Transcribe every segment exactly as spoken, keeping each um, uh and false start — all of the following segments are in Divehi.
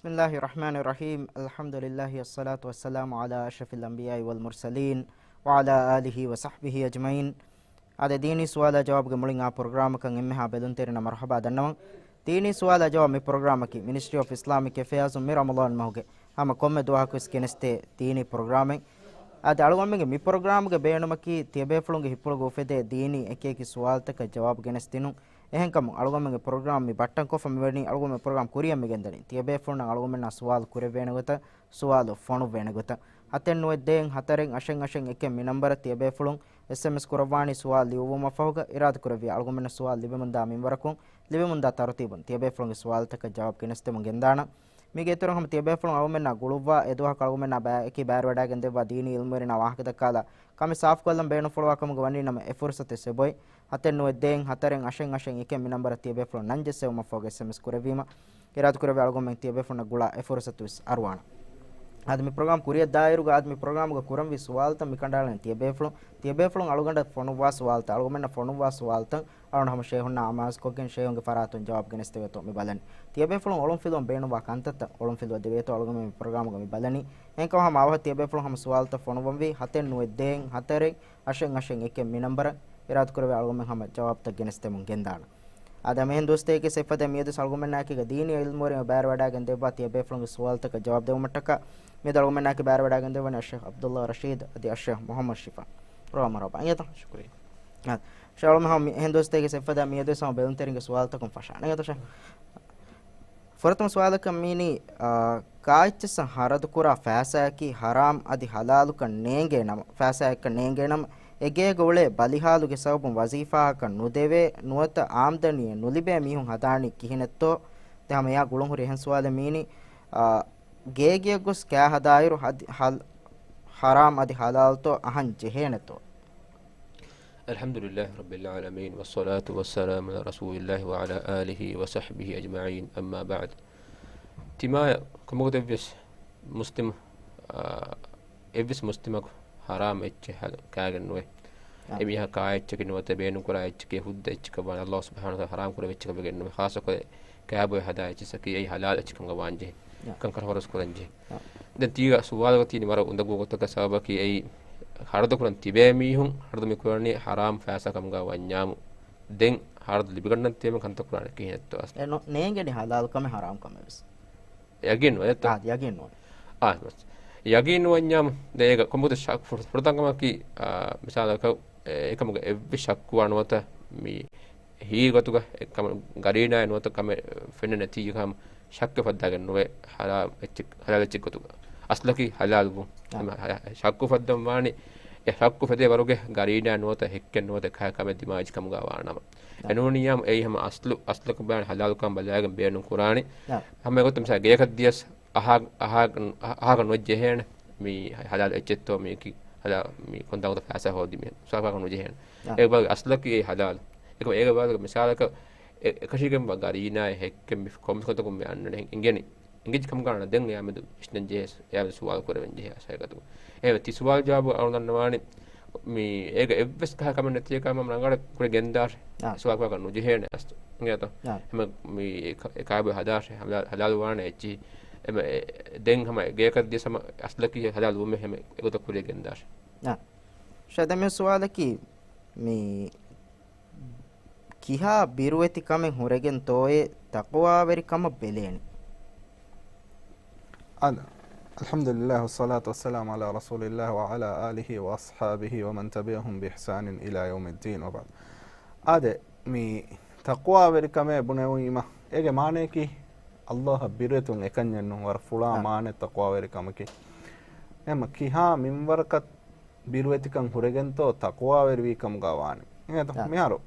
بسم الله الرحمن الرحيم. الحمد لله والصلاة والسلام على أشرف الأنبياء والمرسلين وعلى آله وصحبه أجمعين. އާދެ، ދީނީ ސުވާލާ ޖަވާބުގެ މުޅިން އާ ޕްރޮގްރާމަކަށް އެންމެހާ ބެލުންތެރިންނަށް މަރުޙަބާ ދަންނަވަން. ދީނީ ސުވާލާ ޖަވާބު މި ޕްރޮގްރާމަކީ މިނިސްޓްރީ އޮފް އިސްލާމިކް އެފެއާޒުން މި ރަމަޟާން މަހުގެ ހަމަ ކޮންމެ ދުވަހަކުވެސް ގެނެސްދޭ ދީނީ ޕްރޮގްރާމެއް. އާދެ، އަޅުގަނޑުމެންގެ މި ޕްރޮގްރާމުގެ ބޭނުމަކީ ތިޔަބޭފުޅުންގެ ހިތްޕުޅުގަ އުފެދޭ ދީނީ އެކިއެކި ސުވާލުތަކަށް ޖަވާބު ގެނެސްދިނުން. އެހެންކަމުން އަޅުގަނޑުމެންގެ ޕްރޮގްރާމް މި ބައްޓަންކޮށްފަ މިވަނީ އަޅުގަނޑުމެން ޕްރޮގްރާމް ކުރިއަށް މިގެންދަނީ ތިޔަބޭފުޅުންނަށް އަޅުގަނޑުމެންނާ ސުވާލު ކުރެވޭނެ ގޮތަށް، ސުވާލު ފޮނުއްވޭނެ ގޮތަށް. ހަތެއް ނުވެއް ދޭއް ހަތަރެއް އަށެއް އަށެއް އެކެއް މި ނަންބަރަށް ތިޔަބޭފުޅުން އެސްއެމްއެސް ކުރައްވާނީ ސުވާލު ލިޔުއްވުމަށްފަހުގަ. އިރާދަކުރެއްވިއްޔާ އަޅުގަނޑުމެންނަށް ސުވާލު ލިބެމުންދާ މިންވަރަކުން، ލިބެމުންދާ ތަރުތީބުން ތިޔަބޭފުޅުންގެ ސުވާލުތަކަށް ޖަވާބު ގެނެސްދެމުން ގެންދާނަން. މީގެ އިތުރުން ހަމަ ތިޔަބޭފުޅުން އަޅުގަނޑުމެންނާ ގުޅުއްވާ އެދުވަހަކު އަޅުގަނޑުމެންނާ ބައި އެކި ބައިވެރިވަޑައިގެން ދެއްވާ ދީނީ އިލްމުވެރިންނާ ވާހަކަދައްކާލާ ކަމެއް ސާފުކޮށްލަން ބޭނުންފުޅުވާ ކަމުގެ ވަނީ ނަމަ އެ ފުރުސަތު އެބޮތް. ހަތެއް ނުވެއް ދޭއް ހަތަރެއް އަށެއް އަށެއް އެކެއް މި ނަންބަރަށް ތިޔަބޭފުޅުން ނަން ޖެއްސެވުމަށްފަހުގަ އެސްއެމްއެސް ކުރެއްވީމަ، އިރާދަކުރެއްވިއްޔާ އަޅުގަނޑުމެން ތިޔަބޭފުޅުންނަށް ގުޅާ އެ ފުރުސަތުވެސް އަރުވާނަން. އާދެ، މި ޕްރޮގްރާމް ކުރިއަށް ދާއިރުގަ އާދެ، މި ޕްރޮގްރާމުގަ ކުރަންވީ ސުވާލުތައް މި ކަނޑައަޅަނީ ތިޔަބޭފުޅުން، ތިޔަބޭފުޅުން އަޅުގަނޑަށް ފޮނުއްވާ ސުވާލުތައް، އަޅުގަނޑުމެންނަށް ފޮނުއްވާ ސުވާލުތައް އަޅުގަނޑު ހަމަ ޝޭހުންނާ އަމާޒުކޮށްގެން ޝޭހުންގެ ފަރާތުން ޖަވާބު ގެނެސްދެވޭތޯ މި ބަލަނީ. ތިޔަބޭފުޅުން އޮޅުންފިލުވަން ބޭނުންވާ ކަންތައްތައް އޮޅުންފިލުވަ ދެވޭތޯ އަޅުގަނޑުމެން މި ޕްރޮގްރާމުގަ މި ބަލަނީ. އެހެންކަމުން ހަމަ އަވަހަށް ތިޔަބޭފުޅުން ހަމަ ސުވާލުތައް ފޮނުއްވަންވީ. ހަތެއް ނުވެއް ދޭއް ހަތަރެއް އަށެއް އަށެއް އެކެއް މި ނަންބަރަށް އިރާދަކުރެވޭ އަޅުގަނޑުމެން ހަމަ ޖަވާބުތައް ގެނެސްދެމުން ގެންދާނަން. އާދެ، އެހެން ދުވަސްތަކެއް އެފަދަ މިއަދު އަޅުގަނޑުމެންނާއެކީގަ ދީނީ އިލްމުވެރިން ބައިވެރިވަޑައިގެން ދެއްވާ ތިޔަބޭފުޅުންގެ ސުވާލުތަކަށް ޖަވާބު ދެވުމަށްޓަކާ މިއަދު އަޅުގަނޑުމެންނާއެކީ ބައިވެރިވަޑައިގެން ދެއްވަނީ އައްޝޭޚް ޢަބްދުﷲ ރަޝީދު އަދި އައްޝޭޚް މުޙައްމަދު ޝިފާ. ރޯ މަރުޙަބާ. އިނގޭތަ؟ ޝުކުރިއްޔާ. އާދެ، އައްޝޭޚް އަޅުގަނޑުމެން ހަމަ އެހެން ދުވަސްތަކެއް އެފަދަ މިއަދު ހަމަ ބެލުންތެރިންގެ ސުވާލުތަކުން ފަށާނެ. އިނގޭތަ އައްޝޭޚް؟ ފުރަތަމަ ސުވާލަކަށް މީނީ، އާ، ކާއެއްޗެއްސަށް ހަރަދުކުރާ ފައިސާއަކީ ޙަރާމް އަދި ޙަލާލުކަން ނޭނގޭ ނަމަ، ފައިސާއެއްކަން ނޭނގޭ ނަމަ، އެ ގޭގަ އުޅޭ ބަލިހާލުގެ ސަބަބުން ވަޒީފާއަކަށް ނުދެވޭ، ނުވަތަ އާމްދަނީއެއް ނުލިބޭ މީހުން ހަދާނީ ކިހިނެއްތޯ؟ ދެން ހަމަ އެއާ ގުޅުންހުރި އެހެން ސުވާލެއް މީނީ، އާ، ގޭގެއަށް ގޮސް ކާ ހަދާއިރު ހަދި-، ހަލް-، ޙަރާމް އަދި ޙަލާލްތޯ އަހަން ޖެހޭނެތޯ؟ الحمد لله رب العالمين، والصلاة والسلام على رسول الله وعلى آله وصحبه أجمعين، أما بعد. ތިމާޔަށް ކޮންމެގޮތެއްވެސް މުސްލިމު، އާ، އެއްވެސް މުސްލިމަކު ޙަރާމް އެއްޗެއް ހަ-، ކާގެން ނުވޭ. އާ. އެމީހާ ކާ އެއްޗަކީ ނުވަތަ ބޭނުންކުރާ އެއްޗަކީ ހުއްދަ އެއްޗަކަށް ވާނެ، ﷲ ސުބްޙާނަހޫ ވަތަޢާލާ ޙަރާމް ކުރެއްވި އެއްޗަކަށް ވެގެން ނުވޭ. ޚާއްޞަކޮށް ކާބޮއެ ހަދާ އެއްޗިއްސަކީ އެއީ ޙަލާލް އެއްޗެއް ކަމުގަ ވާންޖެހޭ. އާ. ކަންކަން ޚަރަދު ކުރަންޖެހޭ. އާ. ދެން ތީގަ ސުވާލުގަ ތި މި ވަރަށް އުނދަގޫ ގޮތަކަށް ސަބަބަކީ އެއީ ޚަރަދު ކުރަން ތިބޭ މީހުން ޚަރަދު މި ކުރަނީ ޙަރާމް ފައިސާ ކަމުގަ ވަންޏާމު. ދެން ޚަރަދު ލިބިގަންނަން ތިބޭ ކަންތައް ކުރާނެ ކިހިނެއްތޯ އަސްލު؟ އެ ނު-، ނޭނގެނީ ޙަލާލް ކަމެއް ޙަރާމް ކަމެއް ވެސް. ޔަގީން ނުވޭތޯ؟ އާ، ޔަގީން ނުވޭ. އާ، ޔަގީން ނުވަންޏާމު ދެން އޭގަ ކޮންމެ ފުރަތަމަ ޝައް-، ފުރަ-، ފުރަތަމަ ކަމަކީ، އާ، މިސާލަކަށް އެ-، އެކަމުގަ އެއްވެސް ޝައްކުވާ ނުވަތަ މި ހީ ގޮތުގަ އެ ކަމަށް ގަރީނާއެއް ނުވަތަ ކަމެއް ފެންނަ ނެތިއްޔަކަމަށް ޝައްކެއް ފައްދާގެން ނުވޭ ޙަރާމް އެއްޗެއް، ޙަލާލް އެއްޗެއް ގޮތުގަ. އަސްލަކީ ޙަލާލް ވުން. އާ. އެމަ ޝައްކު ފައްދަން ވާނީ އެ ޝައްކު ފެދޭ ވަރުގެ ގަރީނާ ނުވަތަ ހެއްކެއް ނުވަތަ ކަހަ ކަމެއް ދިމާވެއްޖެ ކަމުގަ ވާނަމަ. އާ. އެނޫނިއްޔާމު އެއީ ހަމަ އަސްލު، އަސްލަކަށް ބަލާން ޙަލާލުކަން ބަލާގެން ބޭނުން ކުރާނީ. އާ. ހަމަ އެގޮތަށް މިސާލަކަށް ގޭކަށް ދިޔަސް އަހާ-، އަހާ-، އަހާގަން ނުވެއްޖެހޭނެ މީ ޙަލާލް އެއްޗެއްތޯ މީކީ ޙަލާ-، މީ ކޮންތާކުތަ ފައިސާ ހޯދި މީ ސާފާކަށް ނުޖެހޭނެ. އާ. އޭގެ ބާވަތުގަ އަސްލަކީ އެއީ ޙަލާލް. އެކަމަ އޭގެ ބާވަތުގަ މިސާލަކަށް އެ-، އެކަށީގެންވާ ގަރީނާއެއް ހެއްކެއް މި ކޮންމެސް ގޮތަކުން މި އަންނަނީ އެނގެނީ. އެނގިއްޖެ ކަމުގަ ވާނަމަ ދެން އެއާމެދު ވިސްނަންޖެހޭ، އެއާމެދު ސުވާލު ކުރެވެންޖެހޭ ހަގީގަތުގަ. އެހެންވެ ތި ސުވާލު ޖަވާބު އަޅުގަނޑު ދަންނަވާނީ މީ އޭގަ އެއްވެސް ކަހަލަ ކަމެއް ނެތިއެކަމަށް ރަނގަޅަށް ކުރިއަށް ގެންދާށޭ. އާ. ސުވާލު ކުރާކަށް ނުޖެހޭނެ އަސްލު. އިނގޭތޯ؟ އާ. ހަމަ މީ އެ ކާ-، އެ ކާބޮއެ ހަދާށޭ، ޙަލާލް، ޙަލާލު ވާނެ އެއްޗިހި. އެމަ އެ-، ދެން ހަމަ ގޭކަށް ދިޔަސް ހަމަ އަސްލަކީ ޙަލާލް ވުމެއް ހަމަ އެގޮތަށް ކުރިއަށް ގެންދާށޭ. އާ. ޝަދަމެ ސުވާލަކީ މީ ކިހާ ބިރުވެތި ކަމެއް ހުރެގެންތޯއޭ ތަޤްވާވެރިކަމަށް ބެލޭނީ؟ އާދެ، الحمد لله والصلاة والسلام على رسول الله وعلى آله وأصحابه ومن تبعهم بإحسان إلى يوم الدين وبعد. އާދެ، މި ތަޤްވާވެރިކަމޭ ބުނެވީމަ، އޭގެ މާނަޔަކީ ﷲ އަށް ބިރުވެތިވުން އެކަންޏެއް ނޫން، ވަރަށް ފުޅާ އާ. މާނައެއް ތަޤްވާވެރިކަމަކީ. އެހެންމަ ކިހާ މިންވަރަކަށް ބިރުވެތިކަން ހުރެގެންތޯ ތަޤްވާވެރިވީ ކަމުގަ ވާނެ. އިނގޭތޯ؟ އާ. މިހާރު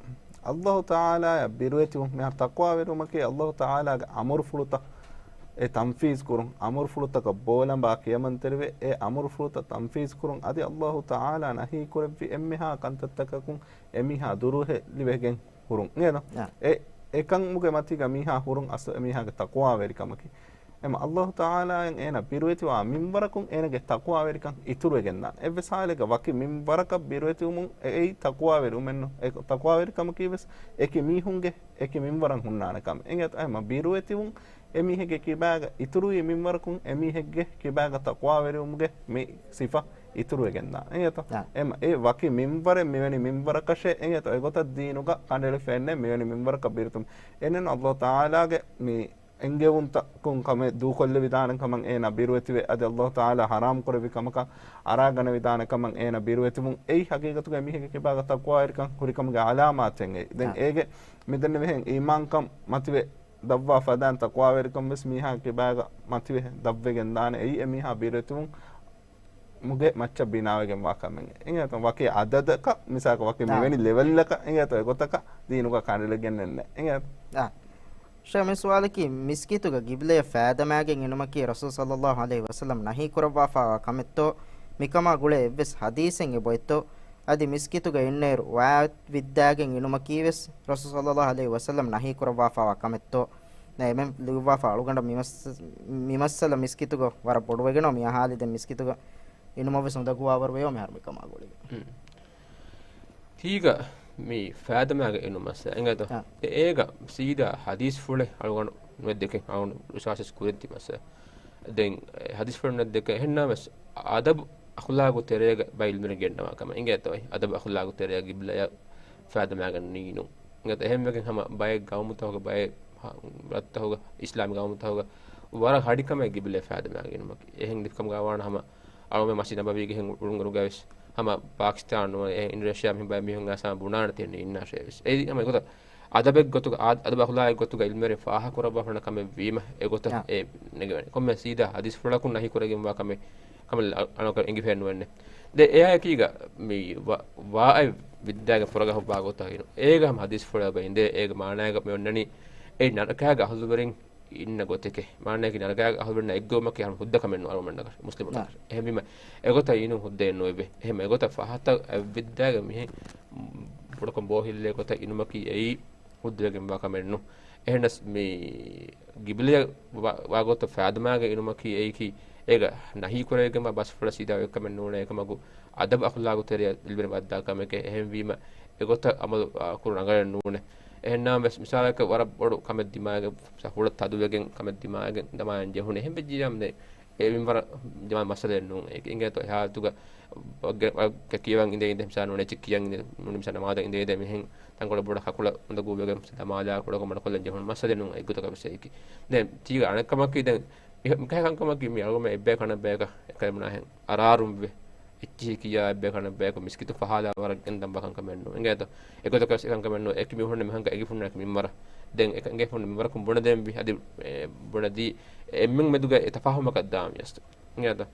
ﷲ ތަޢާލާއަށް ބިރުވެތިވުން، މިހާރު ތަޤްވާވެރިވުމަކީ ﷲ ތަޢާލާގެ އަމުރުފުޅުތައް އެ ތަންފީޒު ކުރުން، އަމުރުފުޅުތަކަށް ބޯލަނބާ ކިޔަމަންތެރިވެ، އެ އަމުރުފުޅުތައް ތަންފީޒު ކުރުން، އަދި ﷲ ތަޢާލާ ނަހީ ކުރެއްވި އެންމެހާ ކަންތައްތަކަކުން އެމީހާ ދުރުހެލިވެގެން ހުރުން. އިނގޭތޯ؟ އާ. އެ، އެކަމުގެ މަތީގަ މީހާ ހުރުން އަސްލު އެމީހާގެ ތަޤްވާވެރިކަމަކީ. އެމަ ﷲ ތަޢާލާއަށް އޭނަ ބިރުވެތިވާ މިންވަރަކުން އޭނަގެ ތަޤްވާވެރިކަން އިތުރުވެގެންދާނެ. އެއްވެސް ހާލެއްގަ ވަކި މިންވަރަކަށް ބިރުވެތިވުމުން އެއީ ތަޤްވާވެރިވުމެއްނު. އެ ތަޤްވާވެރިކަމަކީވެސް އެކި މީހުންގެ އެކި މިންވަރަށް ހުންނާނެ ކަމެއް. އެނގޭތަ؟ އެމަ ބިރުވެތިވުން އެމީހެއްގެ ކިބާގަ އިތުރުވި މިންވަރަކުން އެމީހެއްގެ ކިބާގަ ތަޤްވާވެރިވުމުގެ މި ސިފަ އިތުރުވެގެންދާ. އެނގޭތޯ؟ އާ. އެމަ، އެ ވަކި މިންވަރެއް މިވެނި މިންވަރަކަށޭ އެނގޭތޯ؟ އެގޮތަށް ދީނުގަ ކަނޑައެޅިފައެއްނެއް މިވެނި މިންވަރަކަށް ބިރުތުން. އެނެއް ﷲ ތަޢާލާގެ މި އެންގެވުންތަކުން ކަމެއް ދޫކޮށްލެވިދާނެ ކަމަށް އޭނާ ބިރުވެތިވެ، އަދި ﷲ ތަޢާލާ ޙަރާމް ކުރެއްވި ކަމަކަށް އަރާގަނެވިދާނެ ކަމަށް އޭނާ ބިރުވެތިވުން. އެއީ ޙަޤީޤަތުގަ އެމީހެއްގެ ކިބާގަ ތަޤްވާވެރިކަން ހުރިކަމުގެ ޢަލާމާތެއް އެއީ. ދެން އާ. އޭގެ މިދެންނެވިހެން އީމާންކަން މަތިވެ ދަށްވާ ފަދައިން ތަޤްވާވެރިކަން ވެސް މީހާގެ ކިބާގަ މަތިވެ ދަށްވެގެންދާނެ. އެއީ އެމީހާ ބިރުވެތިވުން މުގެ މައްޗަށް ބިނާވެގެންވާ ކަމެއް. އެނގޭތޯ؟ ވަކި އަދަދަކަށް މިސާލަކަށް ވަކި އާ. މިވެނި ލެވެލްއަކަށް އެނގޭތޯ؟ އެގޮތަކަށް ދީނުގަ ކަނޑައެޅިގެންނެއްނެއް. އެނގޭތޯ؟ އާ. ޝޭޚް މި ސުވާލަކީ މިސްކިތުގަ ގިބްލަޔަށް ފައިދަމާގެން އިނުމަކީ ރަސޫލު ޞައްލައްލާހު ޢަލައިހި ވަސައްލަމް ނަހީ ކުރައްވާފައިވާ ކަމެއްތޯ؟ މިކަމާ ގުޅޭ އެއްވެސް ޙަދީޘެއް އެބައޮތްތޯ؟ އަދި މިސްކިތުގަ އިންނައިރު ވާތް ވިއްދާގެން އިނުމަކީވެސް ރަސޫލު ޞައްލައްލާހު ޢަލައިހި ވަސައްލަމް ނަހީ ކުރައްވާފައިވާ ކަމެއްތޯ؟ ނައިމެން ލިޔުއްވާފަ އަޅުގަނޑަށް މިމައްސަ-، މިމައްސަލަ މިސްކިތުގަ ވަރަށް ބޮޑުވެގެން މި އަހާލި ދެން މިސްކިތުގަ އިނުމަށްވެސް އުނދަގޫވާވަރު ވެޔޯ މިހާރު މިކަމާ ގުޅިގެން. ހުން. ތީގަ މި ފައިދަމާގެ އިނުމަސް އެނގޭތޯ؟ އާ. އެ-، އޭގަ ސީދާ ޙަދީޘްފުޅެއް އަޅުގަނޑު ނުވެއްދެކެ އަޅުގަނޑު ރިސާސެސް ކުރެއްދި މައްސަ. ދެން އެ ޙަދީޘްފުޅެއް ނުވެއްދެކެ އެހެންނާމެސް އަދަބު އަޚްލާގު ތެރޭގަ ބައި އިލްމެރި ގެންނަވާ ކަމެއް އެނގޭތޯ؟ އަދަބު އަޚްލާގު ތެރޭގަ ގިބްލަޔަށް ފައިދަމާގަން ނީނު. އެހެންވެގެން ހަމަ ބައެއް ގައުމުތަހުގަ ބައެއް ހަ-، ރަށްތަހުގަ އިސްލާމީ ގައުމުތަހުގަ ވަރަށް ހަޑި ކަމެއް ގިބްލަޔަށް ފައިދަމާގެން އިނުމަކީ. އެހެން ލިބި ކަމުގަ ވާނަ ހަމަ އަޅުމެ މަސްޖިދު ނަބަވީގެ ހެން އުޅުން އިރުގަވެސް ހަމަ ޕާކިސްތާނު ނުވަ އެ އިންޑޮނޭޝިޔާ މިހިން ބައެއް މީހުން އައިސާ ބުނާނެ ތިން އިންނާށޭވެސް. އެ ހަމަ އެގޮތަށް އަދަބެއް ގޮތުގަ، އާ، އަދަބު އަޚްލާގެއް ގޮތުގަ އިލްމެރި ފާހަ ކުރައްވާފަނަ ކަމެއް ވީމަ އެގޮތަށް އާ. އެ ނެގެވޭނެ. ކޮންމެ ސީދާ ޙަދީޘްފުޅަކުން ނަހީ ކުރެގެންވާ ކަމެއް ކަމަށް އަޅުގަނޑު އެނގިފައެއް ނުވެންނެ. ދެ އެއާއެކީގަ މި ވާ-، ވާއެއް ވިއްދާގެ ފުރަގަހު ވާ ގޮތަށް އިނު. އޭގަ ހަމަ ޙަދީޘްފުޅަށް ބައިންދޭ އޭގެ މާނާގަ މި އޮންނަނީ އެ ނަރަކާގެ އަހުލުވެރިން އިންނަ ގޮތެކޭ. މާނައަކީ ނަރަކާގެ އަހުލުވެރިންނާ އެއްގައުމަކީ ހަމަ ހުއްދަ ކަމެއް ނޫން އަޅުގަނޑަކަށް މުސްލިމުންނަކަށް. އެހެންވީމަ އެގޮތަށް އިނުން ހުއްދައެއް ނުވެވޭ. އެހެން އެގޮތަށް ފަހަތަށް އެއްވިއްދާގެ މިހެން ބޮޑަކޮށް ބޯހިއްލޭ ގޮތަށް އިނުމަކީ އެއީ ހުއްދަވެގެންވާ ކަމެއް ނޫން. އެހެނަސް މި ގިބްލަޔަށް ވާ-، ވާގޮތަށް ފައިދަމާގެ އިނުމަކީ އެއީކީ އޭގަ ނަހީ ކުރެވިގެންވާ ބަސްފުޅަށް ސީދާ އޮތް ކަމެއް ނޫނޭ. އެކަމަކު އަދަބު އަޚްލާގު ތެރެއަށް އިލްމެރި ވައްދާ ކަމެކޭ. އެހެންވީމަ އެގޮތަށް އަމަލު، އާ، ކުރުން ރަނގަޅެއް ނޫނޭ. އެހެންނާމެސް މިސާލަކަށް ވަރަށް ބޮޑު ކަމެއް ދިމާއިގެން ހުޅަ ތަދުވެގެން ކަމެއް ދިމާއިގެން ދަމާއިން ޖެހުނީ. އެހެން ވެއްޖިއްޔާމު ދެން އެ މިންވަރަށް ދިމާ މައްސަލައެއް ނޫން. އެ އިނގޭތޯ އެ ހާލަތުގަ ވައްގެ-، ވައްގެ ކިޔަވަން އިނދެ އިނދެ މިސާ ނޫނެ އެއްޗެއް ކިޔަން އިނދެ ނޫނެ މިސާ ނަމާދަށް އިނދެ އިނދެ މިހެން ތަންކޮޅެއް ބޮޑަށް ކަކުޅަށް އުނދަގޫވެގެން ދަމާލާ ކުޑަކޮށް މަޑުކޮށްލަން ޖެހުނު މައްސަލައެއް ނޫން. އެއްގޮތަކަށް ވެސް އެއީކީ. ދެން ތީގަ އަނެއްކަމަކީ ދެން މި-، މިކަހަލަ ކަންކަމަކީ މި އަޅުގަނޑުމެން އެއްބަޔަކު އަނެއްބަޔަކަށް އެކަލޭ ބުނާހެން އަރާރުންވެ އެއްޗިހި ކިޔާ އެއްބަޔަކު އަނެއްބަޔަކު މިސްކިތު ފަހާލާ ވަރަށް ގެންދަން ބަކަން ކަމެއް ނޫން. އެނގޭތޯ؟ އެގޮތަކަށް އެކަން ކަމެއް ނޫން. އެކި މީހުންނަށް މިހަންކަ އެނގިފުންނަ އެކި މިންވަރަށް. ދެން އެކަ އެނގިފުން މިންވަރަކުން ބުނެދޭންވީ. އަދި، އެ، ބުނެދީ އެންމެން މެދުގަ އެ ތަފާހުމަކަށް ދާން ވިޔަސްތު. އެނގޭތޯ؟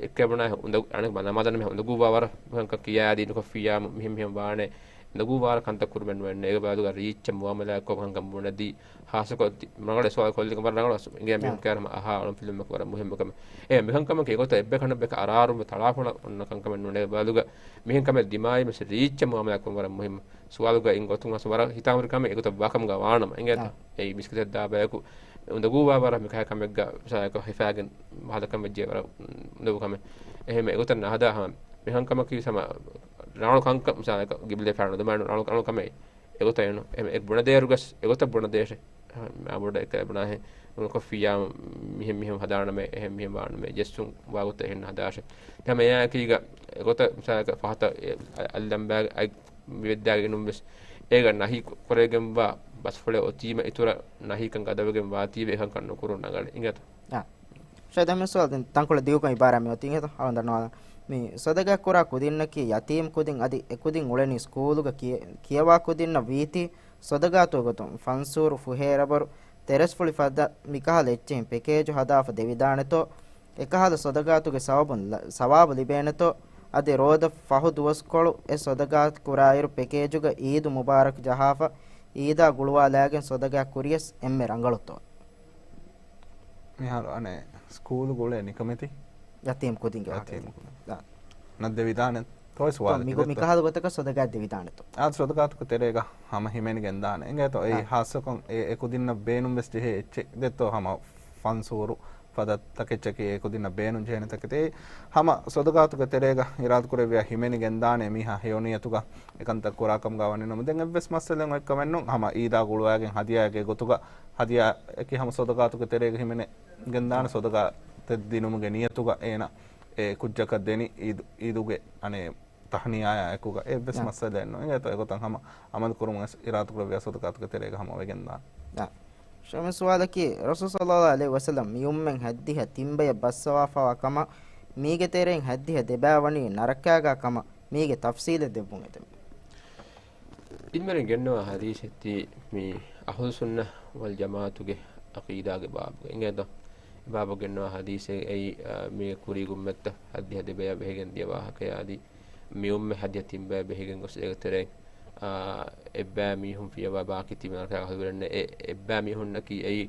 އެކަ ބުނާ އުނދަގު-، އަނެއް ނަމާދަށް މިހެން އުނދަގޫވާ ވަރަށް މިހަންކަ ކިޔާ އަދި ނުކޮށްފިއްޔާމު މިހެން މިހެން ވާނެ. އުނދަގޫވާ ވަރަށް ކަންތައް ކުރުމެއް ނުވެންނެ. އޭގެ ބަދަލުގަ ރީއްޗަށް މުއާމަލާތްކޮށް މިހަންކަން ބުނެދީ. ހާއްސަކޮށް ތި-، ރަނގަޅު ސުވާލު ކޮށްލިގެން ވަރަށް ރަނގަޅު އިނގޭ މީހުން ކައިރި ހަމަ އަހާ އަޅުން ފިލުމެއް ވަރަށް މުހިއްމު ކަމެއް. އެ މިކަންކަމަކީ އެގޮތަށް އެއްބަޔަކު އަނެއްބަޔަކަށް އަރާރުންވެ ތަޅާފޮޅަށް އޮންނަ ކަންކަމެއް ނޫނޭ. އޭގެ ބަދަލުގަ މިހެން ކަމެއް ދިމާއި މަސް ރީއްޗަށް މުއާމަލާތްކޮށް ވަރަށް މުހިއްމު. ސުވާލުގަ އިން ގޮތުން ހަސް ވަރަށް ހިތާމަވެރި ކަމެއް އެގޮތަށް ވާކަމުގަ ވާނަމަ. އެނގޭތަ؟ އާ. އެއީ މިސްކިތަށް ދާ ބަޔަކު އުނދަގޫވާ ވަރަށް މިކަހަލަ ކަމެއްގަ މިސާލަކަށް ހިފާގެން ހަދަކަން ވެއްޖެ ވަރަށް އުނދަގޫ ކަމެއް. އެހެން އެގޮތަށް ނަހަދާ ހަމަ މިހަން ކަމަކީ ހަމަ ރަނގަޅު ކަންކަން މިސާލަކަށް ގިބްލޭ ފާނު ދަމާނު ރަނގަޅު، ރަނގަޅު ކަމެއް. އެގޮތަށް އެނު. އެ، އެ ބުނެދޭއިރުގަސް އެގޮތަށް ބުނެދޭށެ. މާ ބޮޑަށް އެކަ ބުނާހެން ނުކޮށްފިއްޔާ މިހެން މިހެން ހަދާނަމޭ، އެހެން މިހެން ވާނަމޭ، ޖެއްސުން ވާގޮތަށް އެހެން ހަދާށެ. ދެން ހަމަ އެއާއެކީގަ އެގޮތަށް މިސާލަކަށް ފަހަތަށް އެ އަ-، އަލްލަނބާގެ އަތް މިވެއްދާގެ އިނުން ވެސް އޭގަ ނަހީ ކުރެވިގެންވާ ބަސްފުޅެއް އޮތީމަ އިތުރަށް ނަހީކަން ގަދަވެގެން ވާތީވެ އެކަންކަން ނުކުރުން ރަނގަޅޭ. އިނގޭތަ؟ އާ. ޝައިދާ މި ސުވާލު ދެން ތަންކޮޅެއް ދިގުކޮށް އިބާރާތް މި އޮތީ އިނގޭތަ؟ އަޅުން ދަންނަވާލަން. މި ސަދަގާ ކުރާ ކުދިންނަކީ ޔަތީމް ކުދިން އަދި އެ ކުދިން އުޅެނީ ސްކޫލުގަ ކިޔެ-، ކިޔަވާ ކުދިންނަށް ވީތީ ސަދަގާތުގެ ގޮތުން ފަންސޫރު، ފުހޭ ރަބަރު، ތެރަސްފުޅި ފަދަ މިކަހަލަ އެއްޗެހިން ޕެކޭޖު ހަދާފަ ދެވިދާނެތޯ؟ އެކަހަލަ ސަދަގާތުގެ ސަވަބުން ލަ-، ސަވާބު ލިބޭނެތޯ؟ އަދި ރޯދަ ފަހު ދުވަސްކޮޅު އެ ސަދަގާތު ކުރާއިރު ޕެކޭޖުގަ އީދު މުބާރަކް ޖަހާފަ އީދާ ގުޅުވާލާގެން ސަދަގާ ކުރިޔަސް އެންމެ ރަނގަޅުތޯ؟ މިހާރު އަނެއް ސްކޫލު ގުޅޭ ނިކަމެތި ޔަތީމް ކުދިންގެ ޔަތީމް ކުދިން. އާ. ނަށް ދެވިދާނެ ތޯ ސުވާލެއް މި-، މި-، ތިބެއްތޯ؟ މިކަހަލަ ގޮތަކަށް ސަދަގާ ދެވިދާނެތޯ؟ އާ، ސަދަގާތުގެ ތެރޭގަ ހަމަ ހިމެނިގެން ދާނެ. އެނގޭތޯ؟ އެއީ އާ. ހާއްސަކޮށް އެ، އެ ކުދިންނަށް ބޭނުން ވެސް ޖެހޭ އެއްޗެއް ދެއްތޯ ހަމަ ފަންސޫރު، ފަދަ ތަކެއްޗަކީ އެ ކުދިންނަށް ބޭނުން ޖެހޭނެ ތަކެތި. ހަމަ ޞަދަޤާތުގެ ތެރޭގަ އިރާދަކުރެއްވިޔާ ހިމެނިގެންދާނެ މީހާ ހެޔޮ ނިޔަތުގަ އެކަންތައް ކުރާ ކަމުގަ ވަނީ ނަމަ، ދެން އެއްވެސް މައްސަލައެއް އޮތްކަމެއްނު. ހަމަ އީދާ ގުޅުވާގެން ހަދިޔާއެއްގެ ގޮތުގަ، ހަދިޔާއަކީ ހަމަ ޞަދަޤާތުގެ ތެރޭގަ ހިމެނެ ގެންދާނެ ޞަދަޤާތެއް ދިނުމުގެ ނިޔަތުގަ އޭނަ އެ ކުއްޖަކަށް ދެނީ އީދު، އީދުގެ އަނެއް ތަހްނިޔާއާ އެކުގަ އެއްވެސް ނަ. މައްސަލައެއް ނޫން. އެނގޭތޯ އެގޮތަށް ހަމަ އަމަލު ކުރުމުން ވެސް އިރާދަކުރެއްވިޔާ ޞަދަޤާތުގެ ތެރޭގަ ހަމަ ވެގެންދާނެ. ނަ. ޝަމި ސުވާލަކީ، ރަސޫލު ޞައްލަﷲ ޢަލައިހި ވަސައްލަމް މިއުއްމަތް ހައްދިހަ ތިންބަޔަށް ބައްސަވާފަވާ ކަމަށް، މީގެ ތެރެއިން ހައްދިހަ ދެބައި ވަނީ ނަރަކާގާ ކަމަށް، މީގެ ތަފްޞީލެއް ދެއްވުން އެދެން. ޢިލްމުވެރިން ގެންނަވާ ޙަދީޘެއް ތީ މި އަހުލު ސުންނަ ވަލް ޖަމާޢަތުގެ ޢަޤީދާގެ ބާބުގަ އިނގޭތޯ. އެ ބާބު ގެންނަވާ ޙަދީޘެއް އެއީ، އާ، މީގެ ކުރީގެ އުއްމަތަށް ހައްދިހަ ދެބަޔަށް ބެހިގެން ދިޔަ ވާހަކަޔާ އަދި މި އުއްމަތް ހައްދިހަ ތިންބަޔަށް ބެހިގެން ގޮސް އޭގެ ތެރެއިން، އާ، އެއްބައި މީހުން ފިޔަވާ ބާކީ ތިބި ނަރަކައިގެ އަހުލުވެރިންނެއް. އެ އެއްބައި މީހުންނަކީ އެއީ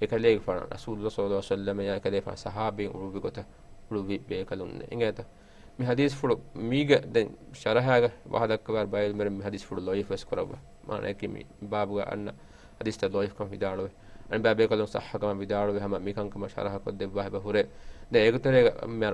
އެކަލޭގެފާނު ރަސޫލުﷲ ޞައްލަﷲ ޢަލައިހި ވަސައްލަމަޔާ އެކަލޭގެފާނު ޞަޙާބީން އުޅުއްވި ގޮތަށް އުޅުއްވި ބޭކަލުންނެއް. އިނގޭތަ؟ މި ޙަދީޘްފުޅު މީގަ ދެން ޝަރަޙާގަ ވާހަކަ ދައްކަވާ ބައެއް ޢިލްމުވެރިން މި ޙަދީޘްފުޅު ޟަޢީފު ވެސް ކުރައްވާ. މާނައަކީ މި ބާބުގަ އަންނަ ޙަދީޘްތައް ޟަޢީފުކަމަށް ވިދާޅުވޭ. އަނެއްބައި ބޭކަލުން ޞައްޙަކަމަށް ވިދާޅުވޭ. ހަމަ މިކަންކަމަށް ޝަރަޙަކޮށްދެއްވާ އެބަ ހުރޭ. ދެން އޭގެ ތެރޭގަ މި،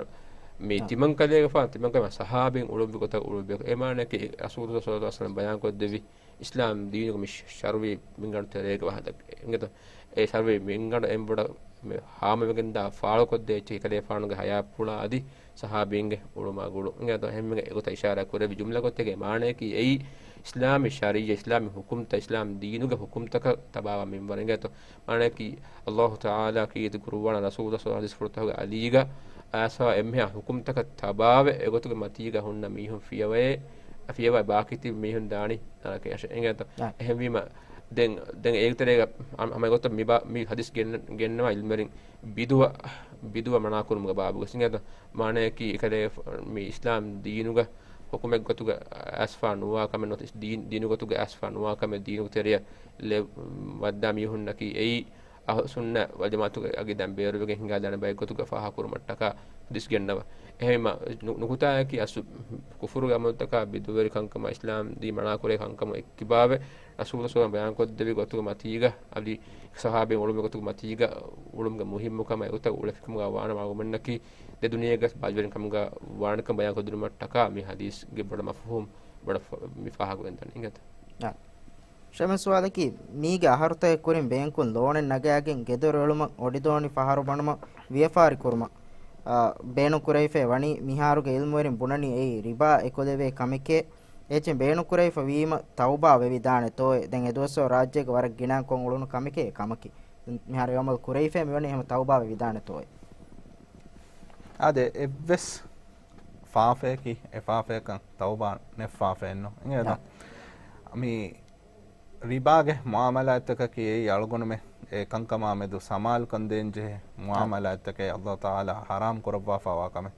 މި ތިމަން ކަލޭގެފާނު، ތިމަން ކަލޭގެފާނު ޞަޙާބީން އުޅުއްވި ގޮތަށް އުޅުއްވި. އެ މާނައަކީ ރަސޫލުﷲ ޞައްލަﷲ ޢަލައިހި ވަސައްލަމަ ބަޔާންކޮށްދެއްވި އިސްލާމް ދީނުގެ މި ޝަރުޢީ މިންގަނޑު ތެރޭގެ ވާހަކަ އިނގޭތޯ. އެ ޝަރުޢީ މިންގަނޑު އެންބޮޑަށް މި ހާމަވެގެންދާ ފާޅުކޮށްދޭ އެއްޗެއް އެކަލޭފާނުގެ ޙަޔާތްޕުޅާ އަދި ޞަޙާބީންގެ އުޅުމާ ގުޅުން. އިނގޭތޯ އެހެންވީމަ އެގޮތަށް އިޝާރާތް ކުރެއްވި ޖުމްލަ ގޮތެއްގެ މާނައަކީ އެއީ އިސްލާމީ ޝަރީޢަ، އިސްލާމީ ޙުކުމްތައް، އިސްލާމް ދީނުގެ ޙުކުމްތަކަށް ތަބާވާ މިންވަރު. އިނގޭތޯ މާނައަކީ ﷲ ތަޢާލާ ކީރިތި ޤުރުއާނާ ރަސޫލު ޞައްލަﷲ ޢަލައިހި ވަސައްލަމަ ޙަދީޘްފުޅުތަކުގެ އަލީގަ އައިސްފަވާ އެންމެހާ ޙުކުމްތަކަށް ތަބާވެ، އެގޮތުގެ މަތީގަ ހުންނަ މީހުން ފިޔަވައޭ، ފިޔަވާ ބާކީ ތިބި މީހުން ދާނީ ނަރަކަޔަށް. އިނގޭތޯ؟ އާ. އެހެންވީމަ، ދެން، ދެން އޭގެ ތެރޭގަ ހަމަ، ހަމަ އެގޮތަށް މި ބާ، މި ޙަދީޘް ގެން، ގެންނަވާ ޢިލްމުވެރިން ބިދުޢަ، ބިދުޢަ މަނާކުރުމުގެ ބާބުގަ. އިނގޭތޯ؟ މާނައަކީ އެކަލޭ މި އިސްލާމް ދީނުގަ ޙުކުމެއް ގޮތުގަ އައިސްފާ ނުވާ ކަމެއް ނުވަތަ ދީން، ދީނު ގޮތުގަ އައިސްފާ ނުވާ ކަމެއް ދީނުގެ ތެރެއަށް ލެ، ވައްދާ މީހުންނަކީ އެއީ އަހުލު ސުންނަ ވަލް ޖަމާޢަތުގެ ޢަޤީދާން ބޭރުވެގެން ހިނގާދާނެ ބައެއް ގޮތުގަ ފާހަގަކުރުމަށްޓަކާ ޙަދީޘް ގެންނަވާ. އެހެންވީމަ، ނު، ނުކުތާއަކީ އަސްލު ކުފުރުގެ ޢަމަލުތަކާ ބިދުޢަވެރި ކަންކަމާ އިސްލާމް ދީން މަނާކުރޭ ކަންކަމަށް އެއްކިބާވެ، ރަސޫލު ޞައްލަﷲ ޢަލައިހި ވަސައްލަމަ ބަޔާންކޮށްދެއްވި ގޮތުގެ މަތީގަ އަދި ޞަޙާބީން އުޅުމުގެ ގޮތުގެ މަތީގަ އުޅުމުގެ މުހިއްމުކަމާ އެގޮތަށް އުޅެފިކަމުގަ ވާނަމަ އަޅުގަނޑުމެންނަކީ ދެ ދުނިޔޭގަ ބައިވެރިކަމުގަ ވާނެކަން ބަޔާންކޮށްދިނުމަށްޓަކާ މި ޙަދީޘްގެ ބޮޑަށް މަފްހޫމް ބޮޑަށް ފަ، މި ފާހަގަވެގެންދާނެ. އިނގޭތަ؟ އާ. ޝަމިސް ސުވާލަކީ، މީގެ އަހަރުތަކެއް ކުރިން ބޭންކުން ލޯނެއް ނަގައިގެން ގެދޮރު އެޅުމަށް އޮޑިދޯނި ފަހަރު ބަނުމަށް ވިޔަފާރި ކުރުމަށް، އާ، ބޭނުން ކުރެވިފައި ވަނީ، މިހާރުގެ ޢިލްމުވެރިން ބުނަނީ އެއީ ރިބާ އެކުލެވޭ ކަމެކޭ. އެއްޗެއް ބޭނުން ކުރެވިފަ ވީމަ ތައުބާ ވެވިދާނެތޯއޭ؟ ދެން އެދުވަސްވަރު ރާއްޖޭގަ ވަރަށް ގިނައިން ކޮށް އުޅުނު ކަމެކޭ ކަމަކީ. ދެން މިހާރު އެ ޢަމަލު ކުރެވިފައި މިވަނީ އެހެން ތައުބާ ވެވިދާނެތޯއޭ؟ އާދެ، އެއްވެސް ފާފައަކީ އެ ފާފައަކަށް ތައުބާ ނެތް ފާފައެއްނު. އިނގޭތަ؟ ނާ. މި ރިބާގެ މުޢާމަލާތްތަކަކީ އެއީ އަޅުގަނޑުމެން އެ ކަންކަމާމެދު ސަމާލުކަން ދޭންޖެހޭ ނާ. މުޢާމަލާތްތަކެއް. ﷲ ތަޢާލާ ޙަރާމް ކުރައްވާފަވާ ކަމެއް.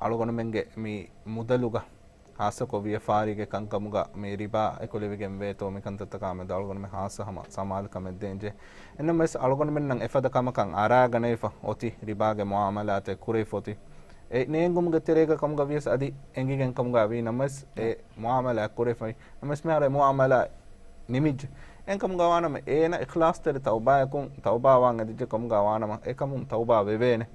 އަޅުގަނޑުމެންގެ މި މުދަލުގަ ޚާއްޞަކޮށް ވިޔަފާރީގެ ކަންކަމުގަ މި ރިބާ އެކުލެވިގެންވޭތޯ މިކަންތައްތަކާމެދު އަޅުގަނޑުމެން ޚާއްޞަ ހަމަ ސަމާލުކަމެއް ދޭންޖެހޭ. އެންނަމަވެސް އަޅުގަނޑުމެންނަށް އެފަދަ ކަމަކަށް އަރާގަނެވިފަ އޮތީ، ރިބާގެ މުޢާމަލާތެއް ކުރެވިފަ އޮތީ. އެ ނޭނގުމުގެ ތެރޭގަ ކަމުގަ ވިޔަސް އަދި އެނގިގެން ކަމުގަ ވީ ނަމަވެސް އެ މުޢާމަލާތް ކުރެވިފައި ނަމަވެސް މިހާރު އެ މުޢާމަލާތް ނިމިއްޖެ. އެހެންކަމުގަ ވާނަމަ އޭނަ އިޚްލާޞްތެރި ތައުބާއަކުން ތައުބާވާން އެދިއްޖެ ކަމުގަ ވާނަމަ އެކަމުން ތައުބާ ވެވޭނެ.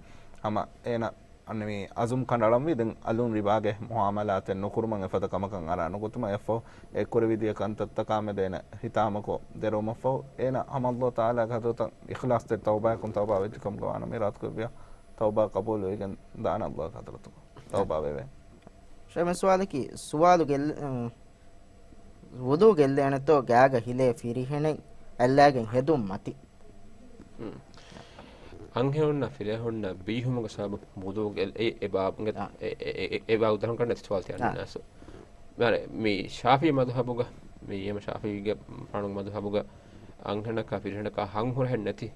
ހަމަ އޭނަ އަންނަ މި އަޒުމް ކަނޑައަޅަންވީ ދެން އަލުން ރިބާގެ މުޢާމަލާތެއް ނުކުރުމަށް އެފަދަ ކަމަކަށް އަރާ ނުގޮތުމަށް އެއަށްފަހު އެ ކުރެވިދިޔަ ކަންތައްތަކާމެދު އޭނަ ހިތާމަކޮށް ދެރަވުމަށްފަހު އޭނަ ހަމަ ﷲ ތަޢާލާގެ ޙަޟްރަތަށް އިޚްލާޞްތެރި ތައުބާއަކުން ތައުބާ ވެއްޖެ ކަމުގަ ވާނަމަ އިރާދަކުރެއްވިޔާ ތައުބާ ޤަބޫލުވެގެން ދާނެ ﷲގެ ޙަޟްރަތުގަ ތައުބާ ވެވޭ. ޝަމިސް ސުވާލަކީ، ސުވާލު ގެއްލ، އަ، ވުޟޫ ގެއްލޭނެތޯ ގާގަ ހިލޭ ފިރިހެނެއް އައްލާގެން ހެދުން މަތި؟ އަންހެނުންނާ ފިރިހެނުންނާ ބީހުމުގެ ސަބަބު ވުޟޫ ގެއްލޭ. އެ، އެ ބާބު، އާ. އެ، އެ، އެ، އެ ބާބު ދަހަން ކަންނަ ސުވާލު ތި އާ. އަންނަސް. މި ޝާފިޢީ މަޛުހަބުގަ، މި އެމަ ޝާފިޢީގެ ފާނުގެ މަޛުހަބުގަ އަންހެނަކާ ފިރިހެނަކާ ހަން ހުރަހެއް ނެތި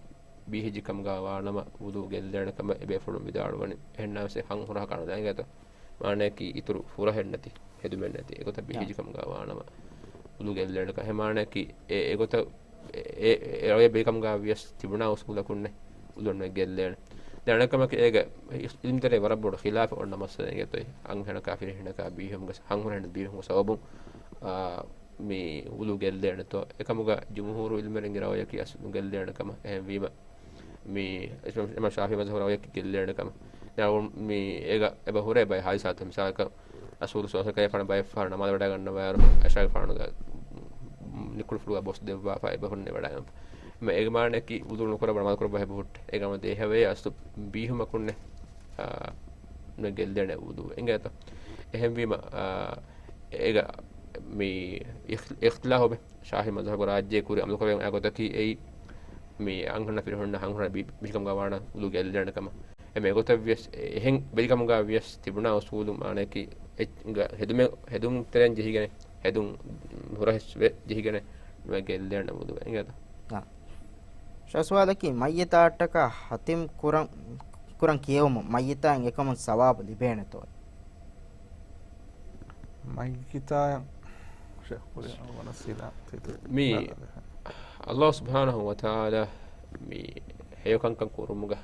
ބީހިއްޖެ ކަމުގަ ވާނަމަ ވުޟޫ ގެއްލޭނެ ކަމަށް އެބޭފުޅުން ވިދާޅުވަނީ. އެހެންނަމަވެސް އެ ހަން ހުރަހަކަށް އަންނަ ދާން އިނގޭތޯ؟ މާނައަކީ އިތުރު ހުރަހެއް ނެތި، ހެދުމެއް ނެތި އެގޮތަށް ބިހިޖި ކަމުގަ ވާނަމަ ވުޟޫ ގެއްލޭނެކަން. އެ މާނައަކީ އެ، އެގޮތަށް އެ، އެ، އެ ރަވަޔަށް ބެހި ކަމުގަ ވިޔަސް ތިބުނާ އުސޫލަކުންނެއް ވުޟޫ ނުގެއްލޭނެ. ދެން އަނެއް ކަމަކީ އޭގެ ޢިލްމުތެރޭ ވަރަށް ބޮޑު ޚިލާފެއް އޮންނަ މައްސަލައެއް އިނގޭތޯ. އަންހެނަކާ ފިރިހެނަކާ ބީހުމުގެ، ހަން ހުރަހެއް ނެތި ބީހުމުގެ ސަބަބުން، އާ، މި ވުޟޫ ގެއްލޭނެތޯ. އެކަމުގަ ޖުމްހޫރު ޢިލްމުވެރިންގެ ރަވަޔަކީ އަސްލު ނުގެއްލޭނެ ކަމަށް. އެހެންވީމަ، މި އިމާމް ޝާފިޢީ މަޒްހަބު ރައުޔަކީ ގެއްލޭނެ ކަމަށް. ދެން އަޅުގަނޑު މި އޭގަ އެބަ ހުރޭ ބައެއް ހާދިސާތައް. މިސާލަކަށް ރަސޫލު ޞައްލަﷲު ޢަލައިހި ވަސައްލަމަ ބައެއް ފަހަރު ނަމާދު ވަޑައިގަންނަވާއިރު ޢައިޝާގެފާނުގެ ނިކުޅު ފުޅުގަ ބޮސް ދެއްވާފަ އެބަ ހުންނެ ވަޑައިގަންފަ. އެމަ އޭގެ މާނައަކީ ވުޟޫ ނުކުރާ ނަމާދު ކުރައްވާ ހެބުހުއްޓެ. އޭގަ ހަމަ ދޭހަވޭ އަސްލު ބީހުމަކުންނެ، އާ، ނު ގެއްލޭނެ ވުޟޫ. އިނގޭތަ؟ އެހެންވީމަ، އާ، އޭގަ މި އިޚް-، އިޚްތިލާފު އޮބެ. ޝާފިޢީ މަޒްހަބުގެ ރާއްޖެ ކުރި އަމަލުކުރެވޭ އާ ގޮތަކީ އެއީ މި އަންހެނާ ފިރިހެނުންނާ އަންހެނާ ބި-، ބިނިކަމުގަ ވާނަމަ ވުޟޫ ގެއްލޭނެ ކަމަށް. އެމަ އެގޮތަށް ވިޔަސް އެ-، އެހެން ބެލިކަމުގަ ވިޔަސް ތިބުނާ އުސޫލު މާނައަކީ އެ-، ގ-، ހެދުމެ-، ހެދުން ތެރެއިން ޖެހިގެނެ، ހެދުން ހުރަހެއްސްވެ ޖެހިގެނެ ނުވެ ގެއްލޭނެ ވުޟޫ. އިނގޭތަ؟ އާ. ޝާ ސުވާލަކީ، މައްޔިތާއަށްޓަކާ ހަތިމް ކުރަން، ކުރަން ކިޔެވުމުން މައްޔިތާއަށް އެކަމުން ސަވާބު ލިބޭނެތޯ؟ މައްޔިތާއަށް ޝޭޚް ކުރި އަޅުގަނޑަށް ސިލާ ތިތު މި ބަލާލެ. ﷲ ސުބްޙާނަހޫ ވަތަޢާލާ މި ހެޔޮ ކަންކަން ކުރުމުގަ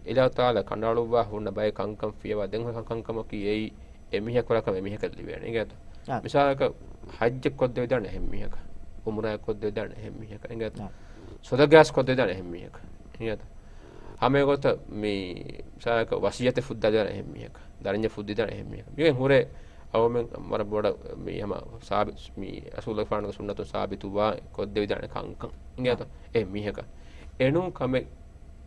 އިލާހު ތަޢާލާ ކަނޑައަޅުއްވާ ހުންނަ ބައެއް ކަންކަން ފިޔަވާ ދެން ހުރި ކަންކަމަކީ އެއީ އެ މީހަކު ކުރާ ކަމެއް އެ މީހަކަށް ލިބޭނެ. އިނގޭތަ؟ އާ. މިސާލަކަށް ޙައްޖެއް ކޮށްދެވިދާނެ އެހެން މީހަކަށް، ޢުމްރާއެއް ކޮށްދެވިދާނެ އެހެން މީހަކަށް. އިނގޭތަ؟ އާ. ޞަދަޤާތް ކޮށްދެވިދާނެ އެހެން މީހަކަށް. އިނގޭތަ؟ ހަމަ އެގޮތަށް މި މިސާލަކަށް ވަޞިއްޔަތެއް ފުއްދާދޭނެ އެހެން މީހަކަށް، ދަރަންޏެއް ފުއްދިދާނެ އެހެން މީހަކަށް. މިގެން ހުރެ އަޅުމެން ވަރަށް ބޮޑަށް މި ހަމަ ސާބި-، މި ރަސޫލުގެފާނުގެ ސުންނަތުން ސާބިތުވާ ކޮށްދެވިދާނެ ކަންކަން. އިނގޭތަ؟ އާ. އެހެން މީހަކަށް. އެނޫން ކަމެއް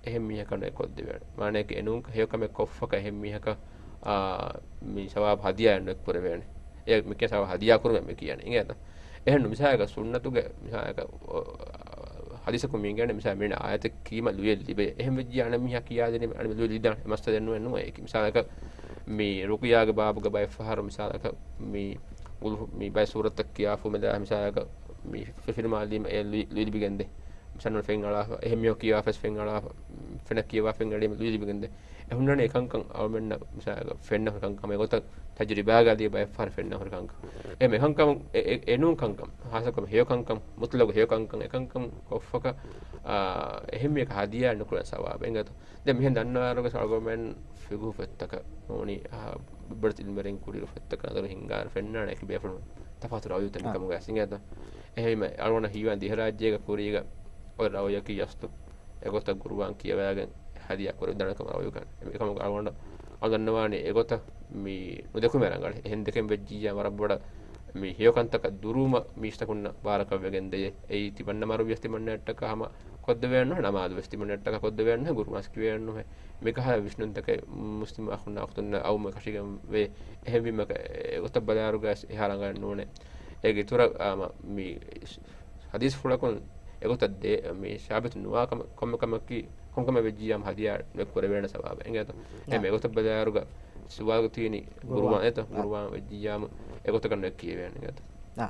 އެހެން މީހަކަށް ނުއެއް ކޮށްދެވޭނެ. މާނައަކީ އެނޫން ހެޔޮ ކަމެއް ކޮށްފަކަށް އެހެން މީހަކަށް، އާ، މި ސަވާބު ހަދިޔާއެއް ނުއެއް ކުރެވޭނެ. އެ މިކިޔާ ސަވާބު ހަދިޔާ ކުރުމޭ މި ކިޔަނީ. އިނގޭތަ؟ އެހެންނު މިސާލަކަށް ސުންނަތުގެ މިސާލަކަށް، އޮ، ޙަދީޘަކުން މި އިނގޭނެ މިސާލަކަށް މީނަ އާޔަތެއް ކީމަ ލުޔެއް ލިބޭ. އެހެން ވެއްޖިއްޔާ އަނެއް މީހާ ކިޔާދެނީ އަނެއް ލުޔެއް ލިދާނެ. އެ މައްސަލައެއް ނުވޭ ނޫން އެކި. މިސާލަކަށް މި ރުޤިޔާގެ ބާބުގަ ބައެއް ފަހަރު މިސާލަކަށް މި ގުލްހު-، މި ބައެއް ސޫރަތައް ކިޔާފުމެލާ މިސާލަކަށް މި ފި-، ފިލްމާލީމަ އެ ލު-، ލުޔެއް ލިބިގެންދޭ. މިސާލު ފެން އަޅާފަ، އެހެން މީހަކު ކިޔާފަސް ފެން އަޅާފަ، ފެނަށް ކިޔަވާ ފެން އެޅީމަ ލުޔެއް ލިބިގެންދޭ. އެ ހުންނާނީ އެކަންކަން އަޅުމެންނަށް މިސާލަކަށް ފެންނަ ކަންކަމެއް ގޮތަށް ތަޖުރިބާގަ ލިޔެ ބައެއް ފަހަރު ފެންނަ ހުރި ކަންކަން. އެ މިކަންކަމުން އެ، އެ، އެ ނޫން ކަންކަން، ހާއްސަކޮށް ހެޔޮ ކަންކަން، މުތްލަގު ހެޔޮ ކަންކަން، އެ ކަންކަން ކޮށްފަކަށް، އާ، އެހެން މީހަކަށް ހަދިޔާ ނުކުރަން ސަވާބެއް އިނގޭތަ؟ ދެން މިހެން ދަންނަވާއިރުގަ އަޅުގަނޑުމެން ފިޤުހު ފޮތްތަކަށް ނޫނީ، އާ، ބޮޑެތި ޢިލްމުވެރިން ކުރިއަށް ފޮތްތަކަށް ނަޒަރު ހިންގާއިރު ފެންނާނެ އެކި ބޭފުޅުން ތަފާތު ރައުޔުތައް އާ. މިކަމުގަ އިނގޭތަ؟ އެހެންވީމަ އަޅުގަނޑަށް ހީވާން ދިވެހިރާއްޖޭގަ ކުރީގަ އޮތް ރައުޔަކީ އަސްލު އެގޮތަށް ޤުރުއާން ކިޔަވައިގެން ހަދިޔާ ކުރެވިދާނެ ކަމަށް ރައުޔުގަ. އެކަމަކު އަޅުގަނޑަށް އަޅުގަނޑު ދަންނަވާނީ އެގޮތަށް މި ނުދެކުމެއް ރަނގަޅޭ. އެހެން ދެކެން ވެއްޖިއްޔާ ވަރަށް ބޮޑަށް މި ހެޔޮކަންތަކަށް ދުރުވުމަށް މީސްތަކުންނަށް ބާރަކަށް ވެގެން ދެޔޭ. އެއީ ތިމަންނަ މަރުވިޔަސް ތިމަންނައަށްޓަކާ ހަމަ ކޮށްދެވޭން ނުހޭ، ނަމާދުވެސް ތިމަންނައަށްޓަކާ ކޮށްދެވޭން ނުހޭ، ޤުރުއާން ކިޔަވޭން ނުހޭ. މިކަހަލަ ވިސްނުންތަކެއް މުސްލިމް އަޚުންނާ އުޚްތުންނަށް އައުމަށް ކަށިގެން ވޭ. އެހެންވީމަ އެގޮތަށް ބަލާއިރުގަ އެހާ ރަނގަޅެއް ނޫނޭ. އޭގެ އިތުރަށް އާ، މަ-، މި ޙަދީޘްފުޅަކުން އެގޮތަށް ދޭ، މި ސާބިތު ނުވާ ކަމެއް، ކޮންމެ ކަމަކީ، ކޮންކަމެއް ވެއްޖިއްޔާމު ހަދިޔާ ނުއެއް ކުރެވޭނެ ސަވާބެއް އިނގޭތަ؟ އެހެން އެގޮތަށް ބަލާއިރުގަ ސުވާލު ތީނީ ޤުރުއާން. ޤުރުއާން އެތަ؟ އާ. ޤުރުއާން ވެއްޖިއްޔާމު އެގޮތަކަށް ނުއެއް ކިޔެވޭނެ އިނގޭތަ؟ އާ.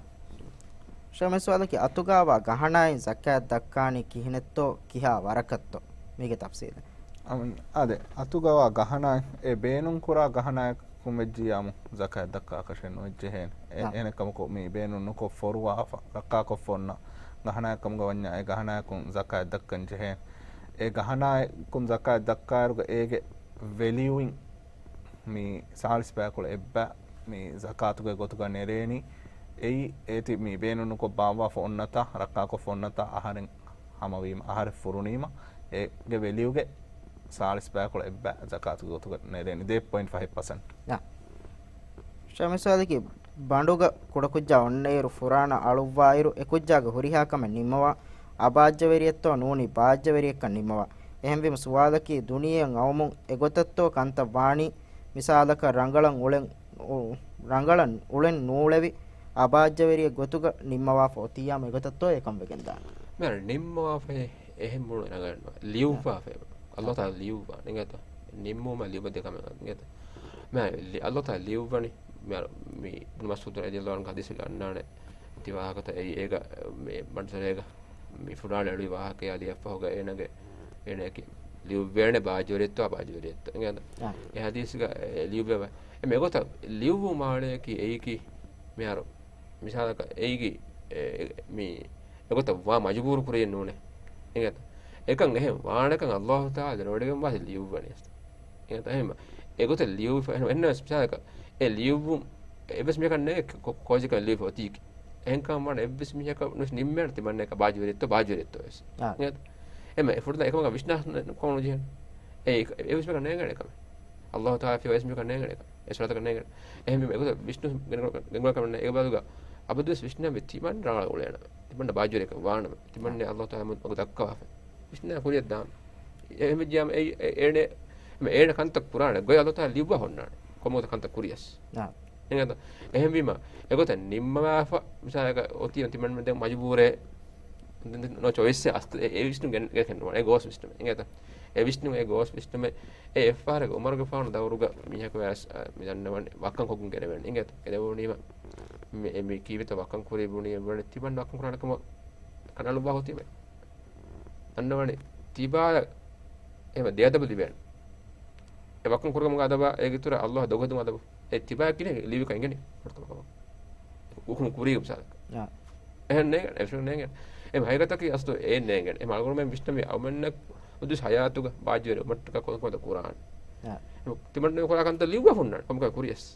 ޝޭޚް މި ސުވާލަކީ އަތުގަވާ ގަހަނާއިން ޒަކާތް ދައްކާނީ ކިހިނެއްތޯ ކިހާ ވަރަކަށްތޯ؟ މީގެ ތަފްސީލެއް. އަމް، އާދެ، އަތުގަވާ ގަހަނާއިން އެ ބޭނުން ކުރާ ގަހަނާއަކުން ވެއްޖިއްޔާމު ޒަކާތް ދައްކާކަށެއް ނުވެއްޖެހޭނެ. އެ، އާ. އެހެނެއް ކަމަކު މި ބޭނުން ނުކޮށް ފޮރުވާފަ، ރައްކާކޮށްފަ އޮންނަ ގަހަނާއެއް ކަމުގަ ވަންޏާ އެ ގަހަނާއަކުން ޒަކާތް ދައްކަން ޖެހޭނެ. އެ ގަހަނާއަކުން ޒަކާތް ދައްކާއިރުގަ އޭގެ ވެލިއުއިން މި ސާޅީސް ބައިކުޅަ އެއްބައި މި ޒަކާތުގެ ގޮތުގަ ނެރޭނީ. އެއީ އޭތި މި ބޭނުން ނުކޮށް ބާއްވާފަ އޮންނަތާ، ރައްކާކޮށްފަ އޮންނަތާ، އަހަރެން ހަމަވީމަ، އަހަރެއް ފުރުނީމަ، އޭގެ ވެލިއުގެ ސާޅީސް ބައިކުޅަ އެއްބައި ޒަކާތުގެ ގޮތުގަ ނެރޭނީ ދޭއް ޕޮއިންޓް ފައިވް ޕަސެންޓް. އާ. ޝޭޚް މި ސުވާލަކީ ބަނޑުގަ ކުޑަކުއްޖާ އޮންނައިރު ފުރާނަ އަޅުއްވާއިރު އެ ކުއްޖާގެ ހުރިހާ ކަމެއް ނިންމަވާ، އަބާއްޖަވެރިއެއްތޯ ނޫނީ ބާއްޖަވެރިއެއްކަން ނިންމަވާ. އެހެންވީމަ ސުވާލަކީ ދުނިޔެއަށް އައުމުން އެގޮތަށްތޯ ކަންތައް ވާނީ؟ މިސާލަކަށް ރަނގަޅަށް އުޅެން، އު، ރަނގަޅަށް އުޅެން ނޫޅެވި އަބާއްޖަވެރިއެއް ގޮތުގަ ނިންމަވާފަ އޮތިއްޔާމު އެގޮތަށްތޯ އެކަން ވެގެންދާނެ؟ މިހާރު ނިންމަވާފައޭ އެހެން މޫނު ރަނގަޅެއް ނުވާ. ލިޔުއްވާފައޭ. އައްލާހު ތަޢާލާ ލިޔުއްވާ އިނގޭތަ؟ ނިންމުމާ ލިޔުއްވުމާ ދެ ކަމެއް އިނގޭތަ؟ މިހާރު ލި-، އައްލާހު ތަޢާލާ ލިޔުއްވަނީ. މިހާރު މި އިބްނު މަސްޢޫދު ރަޟިޔައްލާހު ޢަންހު ހަދީސްގަ އަންނާނެ ތި ވާހަކަތައް. އެއީ އޭގަ މި ބަނޑުތެރޭގަ މި ފުރާނަ އެޅުވި ވާހަކަޔާ ލިޔެފަ ހުގަ އޭނަގެ، އޭނައަކީ ލިޔުއްވޭނެ ބާއްޖަވެރިއެއްތޯ އަބާއްޖަވެރިއެއްތޯ އިނގޭތަ؟ އާ. އެ ހަދީސްގަ އެ ލިޔުއްވެވޭ. އެ މިގޮތަށް ލިޔުއްވު މާނައަކީ އެއީކީ މިހާރު މިސާލަކަށް އެއީގެ، އެ، މި އެގޮތަށް ވާ މަޖުބޫރު ކުރެއް ނޫނޭ. އިނގޭތަ؟ އެކަން އެހެން ވާނެކަން އައްލާހު ތަޢާލާ ދެނެވޮޑިގެން ވާތީ ލިޔުއްވަނީ. އިނގޭތަ؟ އެހެން އެގޮތަށް ލިޔުއްވިފަ އެހެން އެހެންނަމަވެސް މިސާލަކަށް އެ ލިޔުއްވުން އެއްވެސް މީހަކަށް ނޭ ކޮ-، ކޯޗެކަށް ލިޔުއްވިފަ އޮތީކީ. އެހެންކަމަށް ވާނެ އެއްވެސް މީހަކަށް ނުވެސް ނިންމޭނެ ތިމަންނައަކާ ބާއްޖަވެރިއެއްތޯ ބާއްޖަވެރިއެއްތޯ ވެސް. އާ. އިނގޭތަ؟ އެމަ އެ ފުރަތަމަ އެކަމަކަށް ވިސްނާ ކަމަށް ނުޖެހޭނެ. އެ އެ ވިސްނުމަކަށް ނޭނގޭނެ ކަމެއް. އައްލާހު ތަޢާލާ ފިޔަވައިސް މީހަކަށް ނޭނގޭނެ ކަމެއް. އެ ސުވާލަކަށް ނޭނގޭނެ. އެހެންވީމަ އެގޮތަށް ވިސްނުން ގެންގުޅު-، ގެންގުޅޭ ކަމެއް ނެތް. އެގޮތުގަ އަބަދުވެސް ވިސްނާ މި ތިމަން ރަނގަޅަށް އުޅޭނަމެ. ތިމަންނަށް ބާއްޖަވެރިކަން ވާނަމެ. ތިމަންނަށް އައްލާހު ތަޢާލާ މަގު ދައްކަވާފަ. ވިސްނާ ކުރިޔަށް ދާން. އެ-، އެހެންވެއްޖިއްޔާމަ އެ-، އެ-، އޭނަ، އެމަ އޭނަ ކަންތައް ކުރާނެ ގޮތް އައްލާހު ތަޢާލާ ލިޔުއްވާ ހުންނާނެ. ކޮންމެ ގޮތަށް ކަންތައް ކުރިޔަސް. އާ. އެހެންވީމަ، އެގޮތަށް ނިންމަވާފަ، މިސާލަކަށް އޮތީ ތިމަންމެން ދެން މަޖުބޫރޭ، ދެން، ދެން ނޯ ޗޮއިސްއެއް އަސް-، އެ-، އެ ވިސްނުން ގެން-، ގެން ނުވާނެ. އެ ގޯސް ވިސްނުމެއް. އެނގޭތަ؟ އެ ވިސްނުން، އެ ގޯސް ވިސްނުމެއް. އެ އެއްފަހަރަކު ޢުމަރުގެފާނު ދައުރުގަ މީހަކު ވެސް، އަ، މި ދަންނަވަން ވައްކަން ކޮށްގެން ގެނެވެން. އެނގޭތަ؟ އެ ދެވުނީމަ މި-، އެ މި ކީވެތަ ވައްކަން ކުރީ ބުނީ، އެ ތިމަން ވައްކަން ކުރާނެ ކަމަށް ކަނޑައަޅުއްވާ ހޯތީމެ. ދަންނަވަނީ ތިބާ އެހެން ދެ އަދަބު ލިބޭނެ. އެ ވައްކަން ކުރުމުގެ އަދަބާ އޭގެ އިތުރަށް އައްލާހު ދޮގުހެދުމުގެ އަދަބު. އެ ތިބާ ކިހިނެއް ލިބިކަން އިނގެނީ؟ ހުކުމް ކުރީ މިސާލަކަށް. އާ. އެހެން ނޭނގެ، އެ ވިސްނުން ނޭނގެ. އެ ހަގީގަތަކީ އަސްލު އެ ނޭނގެ. އެ އަޅުގަނޑުމެން ވިސްނަމީ އަޅުމެންނަށް ހުދު ހަޔާތުގަ ބާއްޖަވެރި އުމަށްޓަކާ ކޮން ކޮންތަ ކުރާނެ. އާ. ތިމަން ކުރާ ކަންތައް ލިޔުއްވާ ހުންނާނެ. ކޮންކޮން ކުރިޔަސް.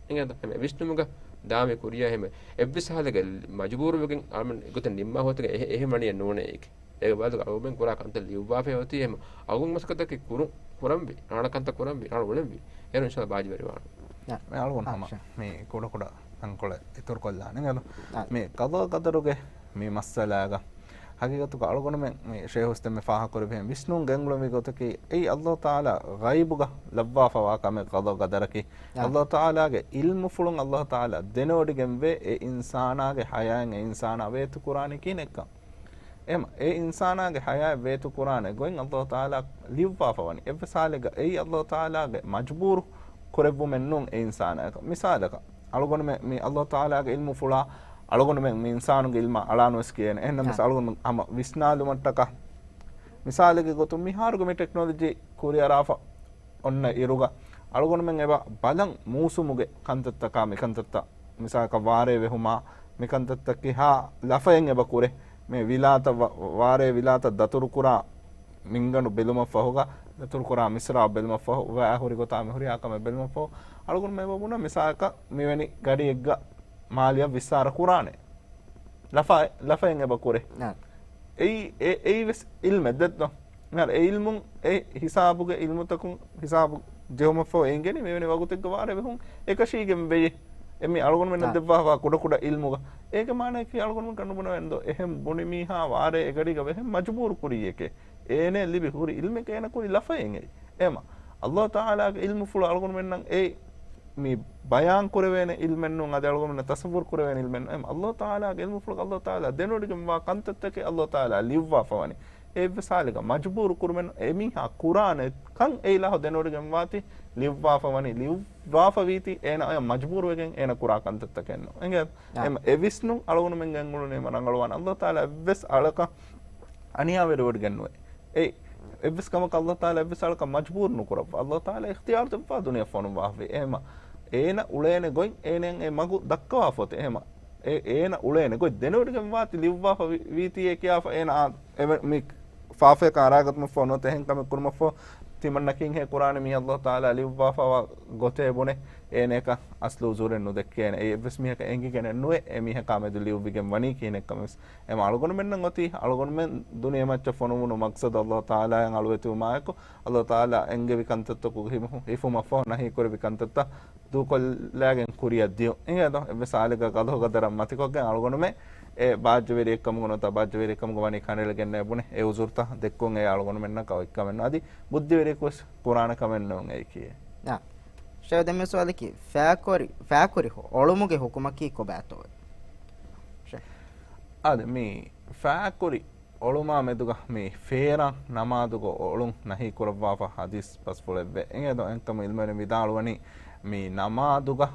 އެނގޭތަ؟ އެ ވިސްނުމުގަ ދާމި ކުރިޔާ ހެމެ. އެއްވެސް ހާލެއްގަ މަޖުބޫރުވެގެން އަޅުމެން ގޮތެއް ނިންމާ ހޯތަކެއް އެހެ-، އެހެން ވަނީ ނޫނޭ އޭގެ. އޭގެ ބަދަލު އަޅުމެން ކުރާ ކަންތައް ލިޔުއްވާފައި އޮތީ އެހެން އަގުން މަސައްކަތަކީ ކުރުން، ކުރަންވީ، ރާޅަ ކަންތައް ކުރަންވީ، ރާޅަ އުޅެންވީ. އޭރު އިންޝާﷲ ބާއްޖަވެރިވާނެ. ޔާ. މި އަޅުގަނޑު ހަމަ އާ، ޝޭ. މި ކުޑަކުޑަ ތަންކޮޅެއް އިތުރުކޮށްލާނެ. އާ. މި ޤަޟާ ޤަދަރުގެ މި މައްސަލާގަ ހަގީގަތުގަ އަޅުގަނޑުމެން މި ޝޭހު އުސްތަމެ ފާހަގަކުރެއްވިހެން ވިސްނުން ގެންގުޅެންވީ ގޮތަކީ އެއީ އައްލާހު ތަޢާލާ ޣައިބުގަ ލައްވާފަވާ ކަމެއް ޤަޟާ ޤަދަރަކީ. އާ. އައްލާހު ތަޢާލާގެ ޢިލްމުފުޅުން އައްލާހު ތަޢާލާ ދެނެވޮޑިގެންވޭ އެ އިންސާނާގެ ޙަޔާތް އެ އިންސާނާ ވޭތުކުރާނީ ކިހިނެއްކަން. އެމަ، އެ އިންސާނާގެ ޙަޔާތް ވޭތުކުރާނެ ގޮތް އައްލާހު ތަޢާލާ ލިޔުއްވާފަވަނީ. އެއްވެސް ހާލެއްގަ އެއީ އައްލާހު ތަޢާލާގެ މަޖުބޫރު ކުރެއްވުމެއް ނޫން އެ އިންސާނާއަކަށް. މިސާލަކަށް، އަޅުގަނޑުމެން މި އައްލާހު ތަޢާލާގެ ޢިލްމުފުޅާ އަޅުގަނޑުމެން މި އިންސާނުގެ ޢިލްމާ އަޅާނުވެސް ކިޔޭނެ. އެހެންނަމަވެސް އާ. އަޅުގަނޑު ހަމަ ވިސްނާލުމަށްޓަކާ މިސާލެއްގެ ގޮތުން މިހާރުގެ މި ޓެކްނޮލޮޖީ ކުރިއަރާފަ އޮންނަ އިރުގަ އަޅުގަނޑުމެން އެބަ ބަލަން މޫސުމުގެ ކަންތައްތަކާ މިކަންތައްތައް، މިސާލަކަށް ވާރޭ ވެހުމާ މިކަންތައްތައް ކިހާ ލަފައެއް އެބަ ކުރޭ. މި ވިލާތައް ވަ-، ވާރޭ ވިލާތައް ދަތުރުކުރާ މިންގަނޑު ބެލުމަށްފަހުގަ، ދަތުރުކުރާ މިސްރާބު ބެލުމަށްފަހު ވައި ހުރި ގޮތާ މި ހުރިހާ ކަމެއް ބެލުމަށްފަހު އަޅުގަނޑުމެން އެބަ ބުނާ މިސާލަކަށް މިވެނި ގަޑިއެއްގަ މާލެއަށް ވިއްސާރަ ކުރާނެ. ލަފަ-، ލަފައެއް އެބަ ކުރޭ. އާ. އެއީ، އެ-، އެއީ ވެސް ޢިލްމެއް ދެއްތޯ؟ މިހާރު އެ ޢިލްމުން، އެ ހިސާބުގެ ޢިލްމުތަކުން ހިސާބު ޖެހުމަށްފަހު އެ އިނގެނީ މިވެނި ވަގުތެއްގަ ވާރޭ ވެހުން އެކަށީގެން ވެޔޭ. އެ މި އަޅުގަނޑުމެންނަށް އާ. ދެއްވާފާ ކުޑަކުޑަ ޢިލްމުގަ. އޭގެ މާނައަކީ އަޅުގަނޑުމެން ކަނޑުބުނެވެންދޯ އެހެން ބުނި މީހާ ވާރޭ އެ ގަޑީގަ ވެހެން މަޖުބޫރު ކުރިއްޔެކޭ. އޭނަ ލިބި ހުރި ޢިލްމެކޭ އޭނަ ކުރި ލަފައެއް އެއީ. އެމަ، އައްލާހު ތަޢާލާގެ ޢިލްމުފުޅު އަޅުގަނޑުމެންނަށް އެ މި ބަޔާން ކުރެވޭނެ ޢިލްމެއް ނޫން، އަދި އަޅުގަނޑުމެންނަށް ތަޞައްވުރު ކުރެވޭނެ ޢިލްމެއް ނޫން. އެމަ، އައްލާހު ތަޢާލާގެ ޢިލްމުފުޅުގަ އައްލާހު ތަޢާލާ ދެނެވޮޑިގެންވާ ކަންތައްތަކެއް އައްލާހު ތަޢާލާ ލިޔުއްވާފަވަނީ. އެއްވެސް ހާލެއްގަ މަޖުބޫރު ކުރުމެއް ނޫން. އެމީހާ ކުރާނެ ކަން އެއިލާހު ދެނެވޮޑިގެންވާތީ ލިޔުއްވާފަވަނީ. ލިޔުއްވާފަވީތީ އޭނަ އަޔަށް މަޖުބޫރުވެގެން އޭނަ ކުރާ ކަންތައްތަކެއް ނޫން. އެނގޭ؟ އާ. އެމަ، އެ ވިސްނުން އަޅުގަނޑުމެން ގެންގުޅުނީމަ ރަނގަޅުވާނެ. އައްލާހު ތަޢާލާ އެއްވެސް އަޅަކަށް އަނިޔާވެރިވޮޑިގެން ނުވޭ. އެ އެއްވެސް ކަމަކަށް އައްލާހު ތަޢާލާ އެއްވެސް އަޅަކަށް މަޖުބޫރު ނުކުރައްވާ. އައްލާހު ތަޢާލާ އިޚްތިޔާރު ދެއްވާ ދުނިޔެ ފޮނުއްވާފައި. އެހެމަ އޭނަ އުޅޭނެ ގޮތް އޭނައަށް އެ މަގު ދައްކަވާފަ އޮތޭ. އެހެމަ އެ އޭނަ އުޅޭނެ ގޮތް ދެނެވޮޑިގެންވާތީ ލިޔުއްވާފަ ވި-، ވީތީއޭ ކިޔާފަ އޭނަ އާ، އެ މި ފާފަޔަކަށް އަރާގަތުމަށްފަހު ނުވަތަ އެހެން ކަމެއް ކުރުމަށްފަހު ތިމަންނަ ކިހިނެއް ކުރާނެ މީ އައްލާހު ތަޢާލާ ލިޔުއްވާފަވާ ގޮތޭ ބުނެ އޭނައަކަށް އަސްލު އުޒުރެއް ނުދެއްކޭނެ. އެއީ އެއްވެސް މީހަކަށް އެނގިގެނެއް ނުވޭ އެ މީހަކާ މެދު ލިޔުއްވިގެން ވަނީ ކިހިނެއްކަމެއް ވެސް. އެމަ އަޅުގަނޑުމެންނަށް އޮތީ، އަޅުގަނޑުމެން ދުނިޔެމައްޗަށް ފޮނުވުނު މަޤްޞަދު އައްލާހު ތަޢާލާއަށް އަޅުވެތިވުމާއެކު، އައްލާހު ތަޢާލާ އެންގެވި ކަންތައްތަކުގެ ހިފު-، ހިފުމަށްފަހު ނަހީ ކުރެއްވި ކަންތައްތައް ދޫކޮށްލާގެން ކުރިއަށް ދިޔުން. އިނގޭތޯ؟ އެއްވެސް ހާލެއްގަ ޤަޟާ ޤަދަރަށް މަތިކޮށްގެން އަޅުގަނޑުމެން އެ ބާއްޖަވެރިއެއްކަމުގަ ނުވަތަ ބާއްޖަވެރިއެއްކަމުގަ ވަނީ ކަނޑައެޅިގެންނޭ ބުނެ، އެ އުޒުރުތައް ދެއްކުން އެ އަޅުގަނޑުމެންނަށް ކަމެއް ކަމެއް ނުވާ. އަދި ބުއްދިވެރިޔަކު ވެސް ކުރާނެ ކަމެއް ނޫން އެއީކީ. އާ. ޝޭޚް ދެން މި ސުވާލަކީ، ފައިކުރި، ފައިކުރި އޮޅުމުގެ ޙުކުމަކީ ކޮބާތޯއޭ؟ ޝޭޚް. އާދެ، މި ފައިކުރި އޮޅުމާ މެދުގަ މި ފޭރާން ނަމާދުގަ އޮޅުން ނަހީ ކުރައްވާފަ ޙަދީޘް ބަސްފުޅެއްވޭ. އެނގޭތޯ؟ އެހެންކަމުން ޢިލްމުވެރިން ވިދާޅުވަނީ، މި ނަމާދުގަ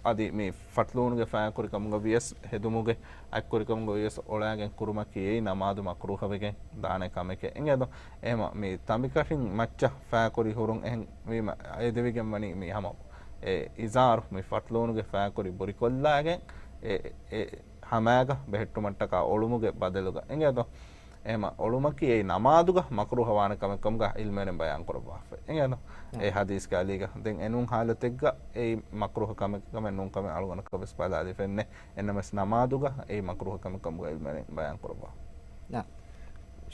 އަދި މި ފަތުލޫނުގެ ފައިކުރިކަމުގަ ވިޔަސް ހެދުމުގެ އަތްކުރިކަމުގަ ވިޔަސް އޮޅާގެން ކުރުމަކީ އެއީ ނަމާދު މަކްރޫހަވެގެން ދާނެ ކަމެކޭ. އެނގޭތޯ؟ އެހެމަ މި ތަނބިކަށިން މައްޗަށް ފައިކުރި ހުރުން އެހެން ވީމަ އެދެވިގެން ވަނީ މި ހަމަ އެ އިޒާރު މި ފަތުލޫނުގެ ފައިކުރި ބުރިކޮށްލާގެން އެ، އެ ހަމައިގަ ބެހެއްޓުމަށްޓަކާ އޮޅުމުގެ ބަދަލުގަ. އެނގޭތޯ؟ އެހެމަ އޮޅުމަކީ އެއީ ނަމާދުގަ މަކްރޫހަވާނެ ކަމެއް ކަމުގަ ޢިލްމުވެރިން ބަޔާން ކުރައްވާފަ. އެނގޭތޯ؟ އެ ޙަދީޘްގެ އަލީގަ. ދެން އެނޫން ޙާލަތެއްގަ އެއީ މަކްރޫހަ ކަމެއް ކަމެއް ނޫން ކަމެއް އަޅުގަނޑަކަށް ވެސް ބަލާލި ފެންނެ. އެންނަމަސް ނަމާދުގަ އެއީ މަކްރޫހަ ކަމެއް ކަމުގަ ޢިލްމުވެރިން ބަޔާން ކުރައްވާ. ނާ.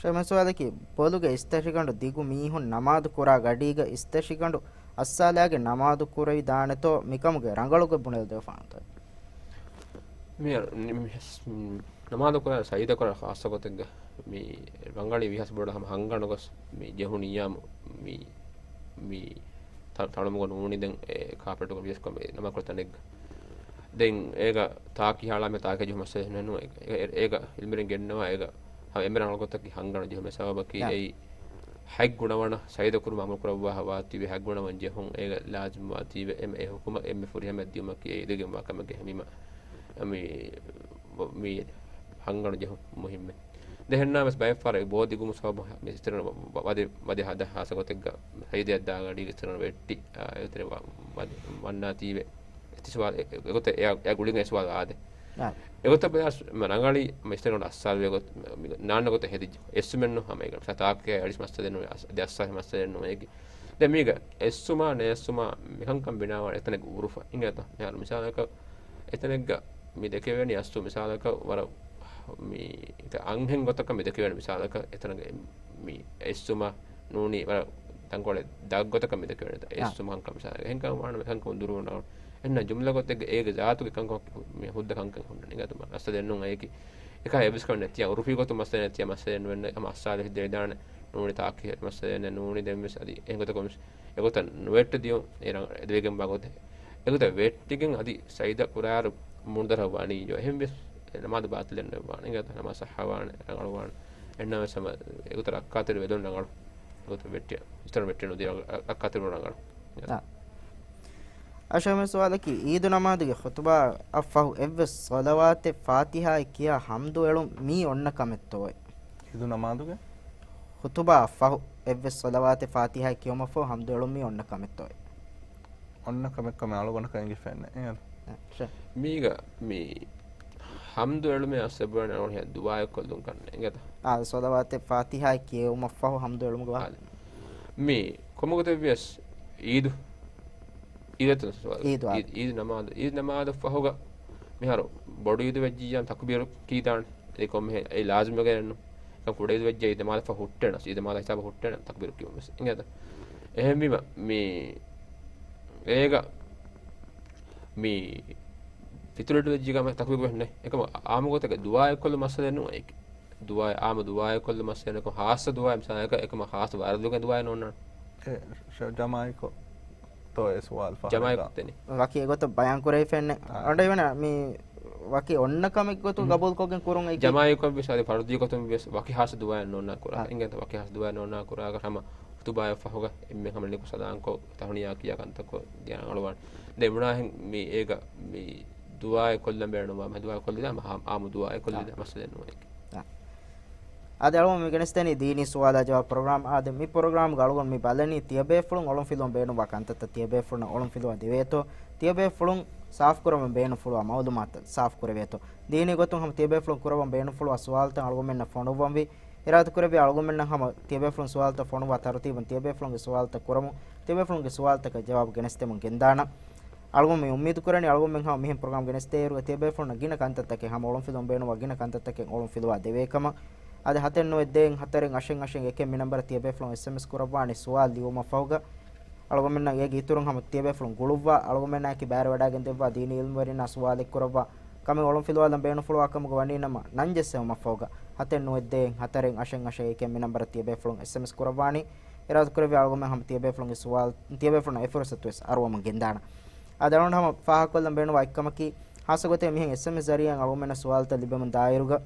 ޝައިމަ ސުވާލަކީ، ބޮލުގެ އިސްތަށިގަނޑު ދިގު މީހުން ނަމާދު ކުރާ ގަޑީގަ އިސްތަށިގަނޑު އައްސާލާގެން ނަމާދު ކުރެވިދާނެތޯ މިކަމުގެ ރަނގަޅުގޮތް ބުނެލަދެވިފާނެތޯ؟ މި، މި، ނަމާދު ކުރާ ސަޖިދަ ކުރާ ޚާއްޞަ ގޮތެއްގަ މި ރަނގަޅީ ވީހާވެސް ބޮޑަށް ހަމަ ހަނގަނޑު ގޮސް މި ޖެހުނިއްޔާމު މި، މި ތަ-، ތަޅުމުގަ ނޫނީ ދެން އެ ކާޕެޓުގަ ވިޔަސް ކޮންމެ ނަމާދު ކުރާ ތަނެއްގަ. ދެން އޭގަ ތާކީ ހާޅާމެ ތާކީ ޖެހުމަށް ނޫން. އޭ-، އޭގަ އިލްމުވެރިން ގެންނަވާ އޭގަ ހަމަ އެންމެ ރަނގަޅު ގޮތަކީ ހަނގަނޑު ޖެހުމެއް. ސަބަބަކީ އެއީ ހަތް ގުނަވަނަ ސަޖިދަ ކުރުމަށް އަމުރު ކުރައްވާ ވާތީވެ، ހަތް ގުނަވަން ޖެހުން އޭގަ ލާޒިމް ވާތީވެ، އެ ހުކުމަށް އެންމެ ފުރިހަމައަށް ދިޔުމަކީ އެ އިލްމުވެރިން ވާ ކަމެއްގެ ހަމަ މި، މި ހަނގަނޑު ޖެހުން މުހިއްމެއް. ދެން އެހެންނާމެސް ބައެއް ފަހަރަށް ބޯ ދިގުމު ސަބަބުން މި އިސްތިރަން ވަ-، ވަ-، ވަދެ، ވަދެ ހަދާ ހާއްސަ ގޮތެއްގަ ސަޖިދައަށް ދާ ގަޑީގަ އިސްތިރަން ވެއްޓި، އާ، އެތެރެ ވަ-، ވަދެ، ވަންނާތީވެ. އެތި ސުވާލު އެ-، އެ-، އެގޮތަށް އެއާ، އެއާ ގުޅިގެން އެ ސުވާލު އާދޭ. އާ. އެގޮތަށް ބަލާ މަ ރަނގަޅީ މަ އިސްތަށިގަނޑު އައްސާލުވޭ ގޮތް، މި ނާންނަ ގޮތަށް ހެދިއްޖެ. އެއްސުމެއްނު ހަމަ އޭގަ. މިސާ ތާކުގެ އަޑިސް މައްސަލައެއް ނުވޭ، އަސް-، ދެ އައްސާލު މައްސަލައެއް ނުވޭ އޭގެ. ދެން މީގަ އެއްސުމާ ނޭއްސުމާ މިކަންކަން ބިނާވާނެ އެތަނެއްގެ އުރުފަށް. އިނގޭތަ؟ މިހާރު މިސާލަކަށް އެތަނެއްގަ މި ދެކެވޭނީ އަސްލު މިސާލަކަށް ވަރަށް މި އަންހެން ގޮތަކަށް މި ދެކެވޭނެ މިސާލަކަށް އެތަނަށް މި އެއްސުމާ ނޫނީ ވަރަށް ތަންކޮޅެއް ދަށް ގޮތަކަށް މި ދެކެވޭނެ. އާ. އެއްސުމަކަން މިސާލަކަށް. އެހެންކަމަށް ވާނަމަ އެކަންކަމުން ދުރުވަން އަޅު. އެހެންނަމަ ޖުމްލަ ގޮތެއްގަ އޭގެ ޒާތުގެ ކަންކަމަކީ މި ހުއްދަ ކަންކަން ހުންނަނީ. އިނގޭތަ؟ މައްސަލައެއް ނޫން އެއީކީ. އެކަން އެއްވެސް ކަމެއް ނެތިއްޔާ، އުރުފީ ގޮތުން މައްސަލައެއް ނެތިއްޔާ، މައްސަލައެއް ނުވެންނަ ހަމަ އައްސާލު ހިއްދަވިދާނެ. ނޫނީ ތާކީ މައްސަލައެއް ނޫނީ ދެންވެސް އަދި އެހެން ގޮތަކަށް ވެސް އެގޮތަށް ނުވެއްޓެދިޔުން އެ ރަނގަޅަށް އެދެވިގެންވާ ގޮތެއް. އެގޮތަށް ވެއްޓިގެން އަދި ސަޖިދަ ކުރާއިރު މޫނުދަރަށް ވަނީ އިންޖޯ. އެހެންވެސް ނަމާދު ބާޠިލެއް ނުވާނެ. އިނގޭތަ؟ ނަމާދު ޞައްޙަވާނެ، ރަނގަޅުވާނެ. އެހެންނަމަވެސް ހަމަ އެގޮތަށް ރައްކާތެރި ވެލުން ރަނގަޅު. އެގޮތަށް ވެއްޓި، އިސްތަށިގަނޑު ވެއްޓި ނުދިޔަ ރައްކާތެރި ރަނގަޅު. އާ. އަށް ޝައިމަ ސުވާލަކީ، އީދު ނަމާދުގެ ޚުޠުބާއަށްފަހު އެއްވެސް ޞަލަވާތެއް ފާތިޙާއެއް ކިޔާ ޙަމްދު އެޅުން މީ އޮންނަ ކަމެއްތޯއޭ؟ އީދު ނަމާދުގެ؟ ޚުޠުބާއަށްފަހު އެއްވެސް ޞަލަވާތެއް ފާތިޙާއެއް ކިޔުމަށްފަހު ޙަމްދު އެޅުން މީ އޮންނަ ކަމެއްތޯއޭ؟ އޮންނަ ކަމެއްކަމަށް އަޅުގަނޑަކަށް އެނގިފައެއް ނެތް. އެހެން. އަށެ. މީގަ މި ޙަމްދު އެޅުމެއް އަސްލު ބުނާނެ އަޅުގަނޑު ދުޢާއެއް ކޮށްލުން ކަންނޭނގެތަ؟ އާ، ޞަލަވާތެއް ފާތިޙާއެއް ކިޔެވުމަށްފަހު ޙަމްދު އެޅުމުގެ ވާހަކަ. އާ، މި ކޮންމެ ގޮތެއްވިޔަސް އީދު، އީދަށް ސުވާލު. އީދު އާދެ. އީދު، އީދު ނަމާދު، އީދު ނަމާދަށް ފަހުގަ މިހާރު ބޮޑު އީދު ވެއްޖިއްޔާ ތަކުބީރު ކީދާނެ. އެ ކޮންމެ އެ ލާޒިމް ވެގެން ނޫން. އެކަން ކުޑަ އީދު ވެއްޖެ އީދު ނަމާދަށް ފަހު ހުއްޓޭނަސް، އީދު ނަމާދަށް ހިސާބަށް ހުއްޓޭނަސް ތަކުބީރު ކިޔުމަށް ވެސް. އިނގޭތަ؟ އެހެންވީމަ، މި، އޭގަ، މި، ފިތުރު އިދު ވެއްޖި ގަމަ ތަކުބީރު ވެސް ނެތް. އެކަމަ އާމު ގޮތެއްގަ ދުޢާއެއް ކޮށްލުމަށް މައްސަލައެއް ނޫން އޭގެ. ދުޢާ، އާމު ދުޢާއެއް ކޮށްލުމަށް މައްސަލައެއް ނޫން. އެކަމަ ޚާއްޞަ ދުޢާއެއް ނޯންނާނެ. އެ، ޝަ-، ޖަމާޢީކޮށް ތޯ އެ ސުވާލު ފަހަރެއްގަ؟ ޖަމާޢީ ކޮށްދޭނީ. ވަކި އެގޮތަށް ބަޔާން ކުރެވިފައެއްނެއް. އާ. އަޑެވެނަ މި ވަކި އޮންނަ ކަމެއް ގޮތުން ހުން. ގަބޫލުކޮށްގެން ކުރުން އެއްގެ. ޖަމާޢީކޮށް ވެސް އަދި ފަރުޟީ ގޮތުން ވެސް ވަކި ޚާއްޞަ ދުޢާއެއް ނޯންނާ ކުރާ. އާ. އިނގޭތަ ވަކި ޚާއްޞަ ދުޢާއެއް ނޯންނާ ކުރާގަ ހަމަ ޚުޠުބާއަށް ފަހުގަ އެންމެ ހަމަ ނިކު ސަލާންކޮށް ތަހުނިޔާ ކިޔާ ކަންތައްކޮށް ދިޔަ އަޅުވާން. ދެން އެމުނާހެން މި އޭގަ މި ދުޢާއެއް ކޮށްލަން ބޭނުންވާ، މި ދުޢާއެއް ކޮށްލި ދާ މަ-، އާ-، އާމު ދުޢާއެއް ކޮށްލި ދާ އާ. މައްސަލައެއް ނޫން އޭގެ. އާ. އާދެ، އަޅުގަނޑު މި ގެނެސްދެނީ ދީނީ ސުވާލާ ޖަވާބު ޕްރޮގްރާމް. އާދެ، މި ޕްރޮގްރާމްގަ އަޅުގަނޑު މި ބަލަނީ ތިޔަބޭފުޅުން އޮޅުންފިލުވަން ބޭނުންވާ ކަންތައްތައް ތިޔަބޭފުޅުންނަށް އޮޅުންފިލުވާ ދެވޭތޯ، ތިޔަބޭފުޅުން ސާފުކުރަމުން ބޭނުންފުޅުވާ މައުލޫމާތުތައް ސާފުކުރެވޭތޯ. ދީނީ ގޮތުން ހަމަ ތިޔަބޭފުޅުން ކުރައްވަން ބޭނުންފުޅުވާ ސުވާލުތައް އަޅުގަނޑުމެންނަށް ފޮނުއްވަންވީ. އިރާދަކުރެއްވިއްޔާ އަޅުގަނޑުމެންނަށް ހަމަ ތިޔަބޭފުޅުން ސުވާލުތައް ފޮނުއްވާ ތަރުތީބުން ތިޔަބޭފުޅުންގެ ސުވާލުތައް ކުރަމުން، ތިޔަބޭފުޅުންގެ ސުވާލުތަކަށް ޖަވާބު ގެނެސްދެމުން ގެންދާނަން. އަޅުގަނޑު މި އުއްމީދު ކުރަނީ އަޅުގަނޑުމެން ހަމަ މިހެން ޕްރޮގްރާމް ގެނެސްދޭއިރުގަ ތިޔަބޭފުޅުންނަށް ގިނަ ކަންތައްތަކެއް ހަމަ އޮޅުންފިލުވަން ބޭނުންވާ ގިނަ ކަންތައްތަކެއް އޮޅުންފިލުވާ ދެވޭ ކަމަށް. އަދި ހަތެއް ނުވަ ދޭއް ހަތަރެއް އަށެއް އަށެއް އެކެއް މި ނަންބަރަށް ތިޔަބޭފުޅުން އެސްއެމްއެސް ކުރައްވާނެ ސުވާލު ލިޔުމަށްފަހުގަ. އަޅުގަނޑުމެންނަށް އޭގެ އިތުރުން ހަމަ ތިޔަބޭފުޅުން ގުޅުއްވާ، އަޅުގަނޑުމެންނާއެކީ ބައިވެރިވަޑައިގެން ދެއްވާ ދީނީ އިލްމުވެރިންނާ ސުވާލެއް ކުރައްވާ ކަމެއް އޮޅުންފިލުވާލަން ބޭނުންފުޅުވާ ކަމުގަ ވަނީ ނަމަ، ނަން ޖެއްސެވުމަށްފަހުގަ ހަތެއް ނުވަ ދޭއް ހަތަރެއް އަށެއް އަށެއް އެކެއް މި ނަންބަރަށް ތިޔަބޭފުޅުން އެސްއެމްއެސް ކުރައްވާނީ. އިރާދަކުރެއްވިއްޔާ އަޅުގަނޑުމެން ހަމަ ތިޔަބޭފުޅުންގެ ސުވާލު، ތިޔަބޭފުޅުންނަށް އެ ފުރުސަތު ވެސް އަރުވަމުން ގެންދާނަން. އާދެ، އަޅުގަނޑު ހަމަ ފާހަގަކޮށްލަން ބޭނުންވާ އެއްކަމަކީ، ޚާއްޞަ ގޮތެއް މިހެން އެސްއެމްއެސް ޒަރީއާއިން އަޅުގަނޑުމެންނަށް ސުވާލުތައް ލިބެމުން ދާއިރުގަ،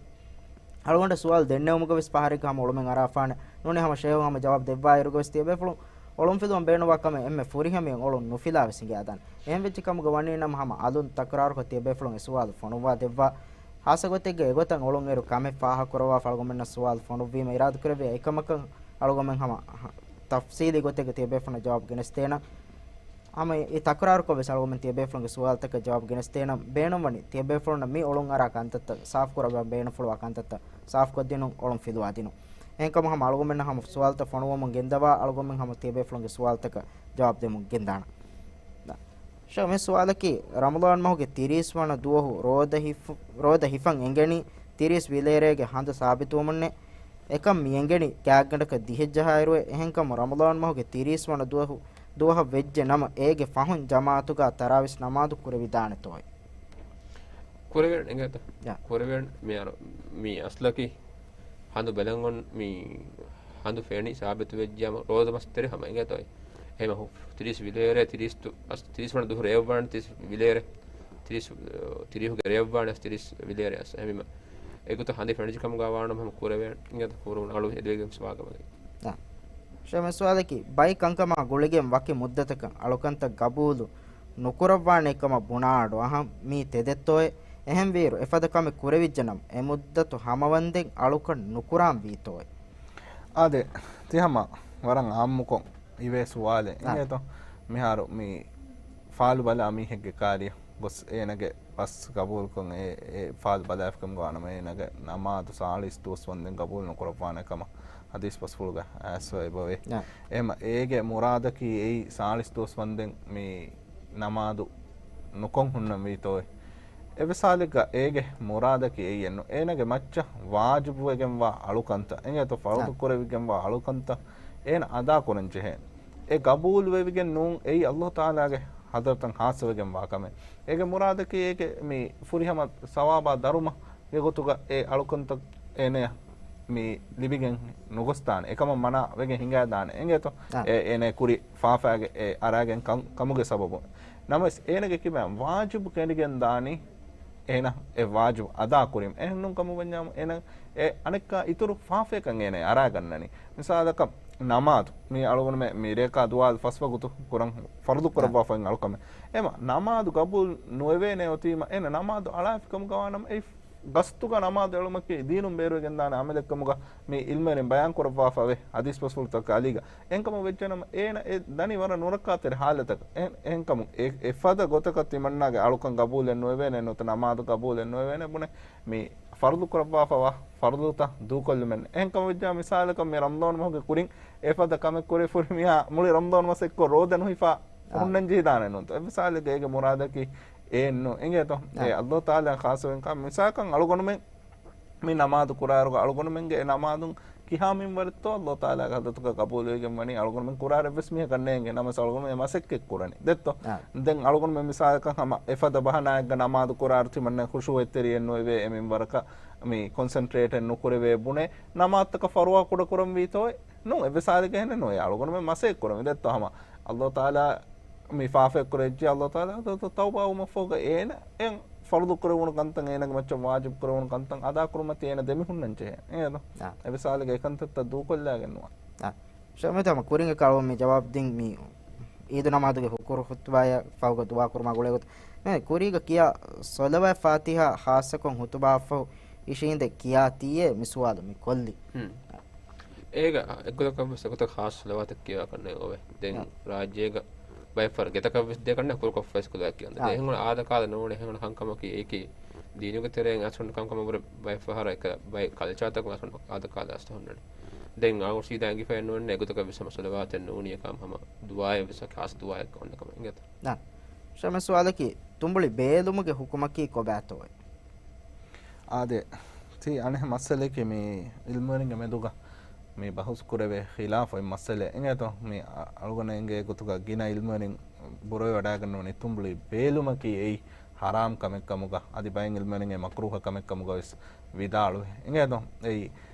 އަޅުގަނޑަށް ސުވާލު ދެންނެވުމުގަ ވެސް ފަހަރެއްގަ ހަމަ އޮޅުމެއް އަރާފާނެ. ނޫނީ ހަމަ ޝޭހު ހަމަ ޖަވާބު ދެއްވާއިރުގަ ވެސް ތިޔަބޭފުޅުން އޮޅުންފިލުވަން ބޭނުންވާ ކަމެއް އެންމެ ފުރިހަމައިން އޮޅުން ނުފިލާ ވެސް އިނގޭ އަދާނެ. އެހެން ވެއްޖެ ކަމުގަ ވަނީ ނަމަ ހަމަ އަލުން ތަކުރާރުކޮށް ތިޔަބޭފުޅުން އެ ސުވާލު ފޮނުއްވާ ދެއްވާ. ޚާއްޞަ ގޮތެއްގަ އެގޮތަށް އޮޅުންއެރު ކަމެއް ފާހަގަކުރައްވާފަ އަޅުގަނޑުމެންނަށް ސުވާލު ފޮނުއްވީމަ އިރާދަކުރެއްވިއްޔާ އެކަމަކަށް އަޅުގަނޑުމެން ހަމަ ތަފްސީލީ ގޮތެއްގަ ތިޔަބޭފުޅުންނަށް ޖަވާބު ގެނެސްދޭނަން. ހަމަ އެ ތަކުރާރުކޮށް ވެސް އަޅުގަނޑުމެން ތިޔަބޭފުޅުންގެ ސުވާލުތަކަށް ޖަވާބު ގެނެސްދޭނަން. ބޭނުންވަނީ ތިޔަބޭފުޅުންނަށް މި އޮޅުން އަރާ ކަންތައްތައް ސާފުކުރައްވަން ބޭނުންފުޅުވާ ކަންތައްތައް ސާފުކޮށްދިނުން، އޮޅުން ފިލުވާދިނުން. އެހެންކަމުން ހަމަ އަޅުގަނޑުމެންނަށް ހަމަ ސުވާލުތައް ފޮނުވަމުން ގެންދަވާ، އަޅުގަނޑުމެން ހަމަ ތިޔަބޭފުޅުންގެ ސުވާލުތަކަށް ޖަވާބު ދެމުން ގެންދާނަން. ޝޭހް، މި ސުވާލަކީ، ރަމަޟާން މަހުގެ ތިރީސް ވަނަ ދުވަހު ރޯދަ ހިފު-، ރޯދަ ހިފަން އެނގެނީ ތިރީސް ވިލޭރޭގެ ހަނދު ސާބިތުވުމުންނޭ. އެކަން މިއެނގެނީ ގާތްގަނޑަކަށް ދިހައެއް ޖަހާއިރުއޭ. އެހެންކަމުން ރަމަޟާން މަހުގެ ތިރީސް ވަނަ ދުވަހު، ދުވަހަށް ވެއްޖެ ނަމަ، އޭގެ ފަހުން ޖަމާޢަތުގާ ތަރާވީސް ނަމާދު ކުރެވިދާނެތޯއޭ؟ ކުރެވޭނެ އިނގޭތޯ؟ ޔާ. ކުރެވޭނެ. މި އަރަ-، މި އަސްލަކީ ހަނދު ބެލެން އޮން މި ހަނދު ފެނި ސާބިތު ވެއްޖިޔާމަ ރޯދަ މަސް ތެރޭ ހަމަ އިނގޭތޯ؟ އެހެމަ ހު-، ތިރީސް ވިލޭރޭ، ތިރީސް ތު-، އަސް ތިރީސް ވަނަ ދުހު ރޭވްވާނެ ތިރީސް ވިލޭރޭ، ތިރީސް، ތިރީހުގެ ރޭވްވާނެ އަސް ތިރީސް ވިލޭރޭ އަސް. އެހެމަ އެގޮތަށް ހަނދި ފެނިޖެ ކަމުގަ ވާނަމަ ހަމަ ކުރެވޭނެ އިނގޭތޯ؟ ކުރުން އަޅު އެދެވިގެން ސުވާލު ގަމަގެ. އާ. ޝޭމެ ސުވާލަކީ، ބައި ކަންކަމާ ގުޅިގެން ވަކި މުއްދަތަކަށް އަޅުކަންތައް ގަބޫލު ނުކުރައްވާނެ ކަމަށް ބުނާ އަޑު އަހަން މީ ތެދެއްތޯއޭ؟ އެހެންވީއިރު އެފަދަ ކަމެއް ކުރެވިއްޖެނަމަ، އެ މުއްދަތު ހަމަވަންދެން އަޅުކަން ނުކުރާން ވީތޯއޭ؟ އާދެ، ތި ހަމަ ވަރަށް އާއްމުކޮށް އިވޭ ސުވާލެއް އާ. އިނގޭތޯ؟ މިހާރު މި ފާލު ބަލާ މީހެއްގެ ކާރިއަށް ގޮސް އޭނަގެ ބަސް ގަބޫލުކޮށް އެ، އެ ފާލު ބަލާފިކަމުގަ ވާނަމަ، އޭނަގެ ނަމާދު ސާޅީސް ދުވަސް ވަންދެން ގަބޫލު ނުކުރައްވާނެ ކަމަށް ޙަދީޘް ބަސްފުޅުގަ އައިސްފަ އެބަވޭ. އާ. އެހެމަ އޭގެ މުރާދަކީ އެއީ ސާޅީސް ދުވަސް ވަންދެން މި ނަމާދު ނުކޮށް ހުންނަން ވީތޯއޭ؟ އެއްވެސް ހާލެއްގަ އޭގެ މުރާދަކީ އެއްޔެއްނު. އޭނަގެ މައްޗަށް ވާޖިބުވެގެންވާ އަޅުކަންތައް އިނގޭތޯ؟ ފަރުޟު އާ. ކުރެވިގެންވާ އަޅުކަންތައް އޭނަ އަދާކުރަން ޖެހޭ. އެ ގަބޫލުވެވިގެން ނޫން، އެއީ އައްލާހު ތަޢާލާގެ ޙަޟްރަތަށް ޚާއްޞަވެގެންވާ ކަމެއް. އޭގެ މުރާދަކީ އޭގެ މި ފުރިހަމަ ސަވާބާ ދަރުމަ ގެ ގޮތުގަ އެ އަޅުކަންތައް އޭނަޔަށް މި ލިބިގެން ނުގޮސްދާނެ. އެކަމަށް މަނާ ވެގެން ހިނގާދާނެ. އެނގޭތޯ؟ އާ. އެ، އޭނަ ކުރި ފާފައިގެ އެ އަރާގެން ކަން، ކަމުގެ ސަބަބުން. ނަމަވެސް އޭނަގެ ކިބައިން ވާޖިބު ކެނޑިގެން ދާނީ އޭނަ އެ ވާޖިބު އަދާ ކުރީމަ. އެހެންނޫން ކަމަށް ވަންޏާމު އޭނަ އެ އަނެއްކާ އިތުރު ފާފަޔަކަށް އޭނަ އަރާގަންނަނީ. މިސާލަކަށް ނަމާދު. މި އަޅުގަނޑުމެ މި ރޭކާ ދުވާލު ފަސް ވަގުތު ކުރަން ފަރުޟު ކުރައްވާފައި އަޅުކަމެއް. އެމަ ނަމާދު ގަބޫލު ނުވެވޭނެ އޮތީމަ އޭނަ ނަމާދު އަޅާފިކަމުގަ ވާނަމަ އެ ގަސްތުގަ ނަމާދު އެޅުމަކީ ދީނުން ބޭރުވެގެންދާނެ އަމަލެއްކަމުގަ މި އިލްމުވެރިން ބަޔާން ކުރައްވާފައިވޭ ޙަދީޘް ބަސްފުޅުތަކަށް އަލީގަ. އެހެންކަމުން ވެއްޖެނަމަ އޭނަ އެ ދަނީ ވަރަށް ނުރައްކާތެރި ޙާލަތަކަށް. އެހެން، އެހެންކަމުން އެ، އެފަދަ ގޮތަކަށް ތިމަންނާގެ އަޅުކަން ގަބޫލެއް ނުވެވޭނެ ނުވަތަ ނަމާދު ގަބޫލެއް ނުވެވޭނެ ބުނެ މި ފަރުޟު ކުރައްވާފައިވާ ފަރުޟުތައް ދޫކޮށްލުމެއް. އެހެންކަމުން ވެއްޖާ މިސާލަކަށް މި ރަމަޟާން މަހުގެ ކުރިން އެފަދަ ކަމެއް ކުރި ފުރި މީހާ މުޅި ރަމަޟާން މަސް އެއްކޮށް ރޯދަ ނުހިފާ އާ. ހުންނަން ޖެހިދާނެ ނޫންތޯ؟ އެއްވެސް ހާލެއްގަ އޭގެ މުރާދަކީ އެއެއްނު. އިނގޭތޯ؟ އެ އާ. އައްލާހު ތަޢާލާ ޚާއްޞަވެގެން ކާ މިސާލަކަށް އަޅުގަނޑުމެން މި ނަމާދު ކުރާއިރުގަ އަޅުގަނޑުމެންގެ އެ ނަމާދުން ކިހާ މިންވަރެއްތޯ އައްލާހު ތަޢާލާގެ ޙަޟްރަތުގަ ގަބޫލުވެގެން ވަނީ އަޅުގަނޑުމެން ކުރާއިރު އެއްވެސް މީހަކަށް ނޭނގެ ނަމަވެސް އަޅުގަނޑުމެން މަސައްކަތް ކުރަނީ. ދެއްތޯ؟ އާ. ދެން އަޅުގަނޑުމެން މިސާލަކަށް ހަމަ އެފަދަ ބަހަނާއެއްގަ ނަމާދު ކުރާއިރު ތިމަންނަ ޚުޝޫޢު އެތެރިއެއް ނުވެވޭ އެ މިންވަރަކަށް މި ކޮންސެންޓްރޭޓެއް ނުކުރެވޭ ބުނެ ނަމާދުތަކަށް ފަރުވާ ކުޑަކުރަން ވީތޯއޭ؟ ނޫން، އެއްވެސް ހާލެއްގަ އެހެނެއް ނުވޭ. އަޅުގަނޑުމެން މަސައްކަތް ކުރަނީ. ދެއްތޯ ހަމަ އައްލާހު ތަޢާލާ މި ފާފައެއް ކުރެއްޖެ އައްލާހު ތަޢާލާ ތަ-، ތަ-، ތައުބާވުމަށްފަހުގަ އޭނަ އެ ފަރުޟު ކުރެވުނު ކަންތައް، އޭނަގެ މައްޗަށް ވާޖިބު ކުރެވުނު ކަންތައް އަދާކުރުމަށް އޭނަ ދެމިހުންނަން ޖެހޭ. އޭނަ އާ. އެއްވެސް ހާލެއްގަ އެކަންތައްތައް ދޫކޮށްލާގެން ނުވާ. އާ. ޝަމީމް ހަމަ ކުރިންގެ ކަޅު މި ޖަވާބު ދިން މި އީދު ނަމާދުގެ ހުކުރު ޚުތުބާއަށް ފަހުގަ ދުޢާ ކުރުމާ ގުޅޭގޮތު. މި ކުރީގަ ކިޔާ ޞަލަވާތް ފާތިޙާ ޚާއްޞަކޮށް ޚުތުބާއަށްފަހު އިށީނދެ ކިޔާތީއޭ މި ސުވާލު މި ކޮށްލީ. ހުން. އޭގަ އެއްގޮތަކަށްވެސް އެގޮތަށް ޚާއްޞަ ޞަލަވާތެއް ކިޔަވާކަށް ނެތް އޮވެ. ދެން އާ. ރާއްޖޭގަ ބައެއް ފަހަރަށް ގެތަކަށްވެސް ދޭކަށް ނެތް ކުރުކޮށްފައިސް ކުލައެއް ކިޔަން. އާ. އެހެން އާދަކާދަ ނޫން އެހެން ކަންކަމަކީ އެކި ދީނުގެ ތެރެއިން އަސް ހުންނަ ކަންކަމަށްވުރެ ބައެއް ފަހަރަށް އެކަ ބައެއް ކަލްޗާތަކުން އަސް ހުންނަ އާދަކާދަ އަސް ހުންނަނީ. ދެން އަޅުގަނޑު ސީދާ އެނގިފައެއް ނޫން އެގޮތަކަށްވެސް ހަމަ ޞަލަވާތެއް ނޫނީ ކަމަށް ހަމަ ދުޢާއެއްވެސް ޚާއްޞަ ދުޢާއެއް އޮންނަ ކަމަށް އިނގޭތަ؟ ނާ. ޝަމީމް ސުވާލަކީ ތުނބުޅި ބޭލުމުގެ ޙުކުމަކީ ކޮބާތޯއޭ؟ އާދެ، ތީ އަނެއް މައްސަލައަކީ މި ޢިލްމުވެރިންގެ މެދުގަ މި ބަހުސް ކުރެވޭ ޚިލާފު އޮތް މައްސަލައެއް އިނގޭތޯ؟ މި އަ-، އަޅުގަނޑަށް އެނގޭ ގޮތުގަ ގިނަ ޢިލްމުވެރިން ބުރޮވެވަޑައިގަންނަވަނީ ތުނބުޅި ބޭލުމަކީ އެއީ ޙަރާމް ކަމެއް ކަމުގަ، އަދި ބައެއް ޢިލްމުވެރިން އެ މަކްރޫހަ ކަމެއް ކަމުގަ ވެސް ވިދާޅުވޭ. އިނގޭތޯ؟ އެއީ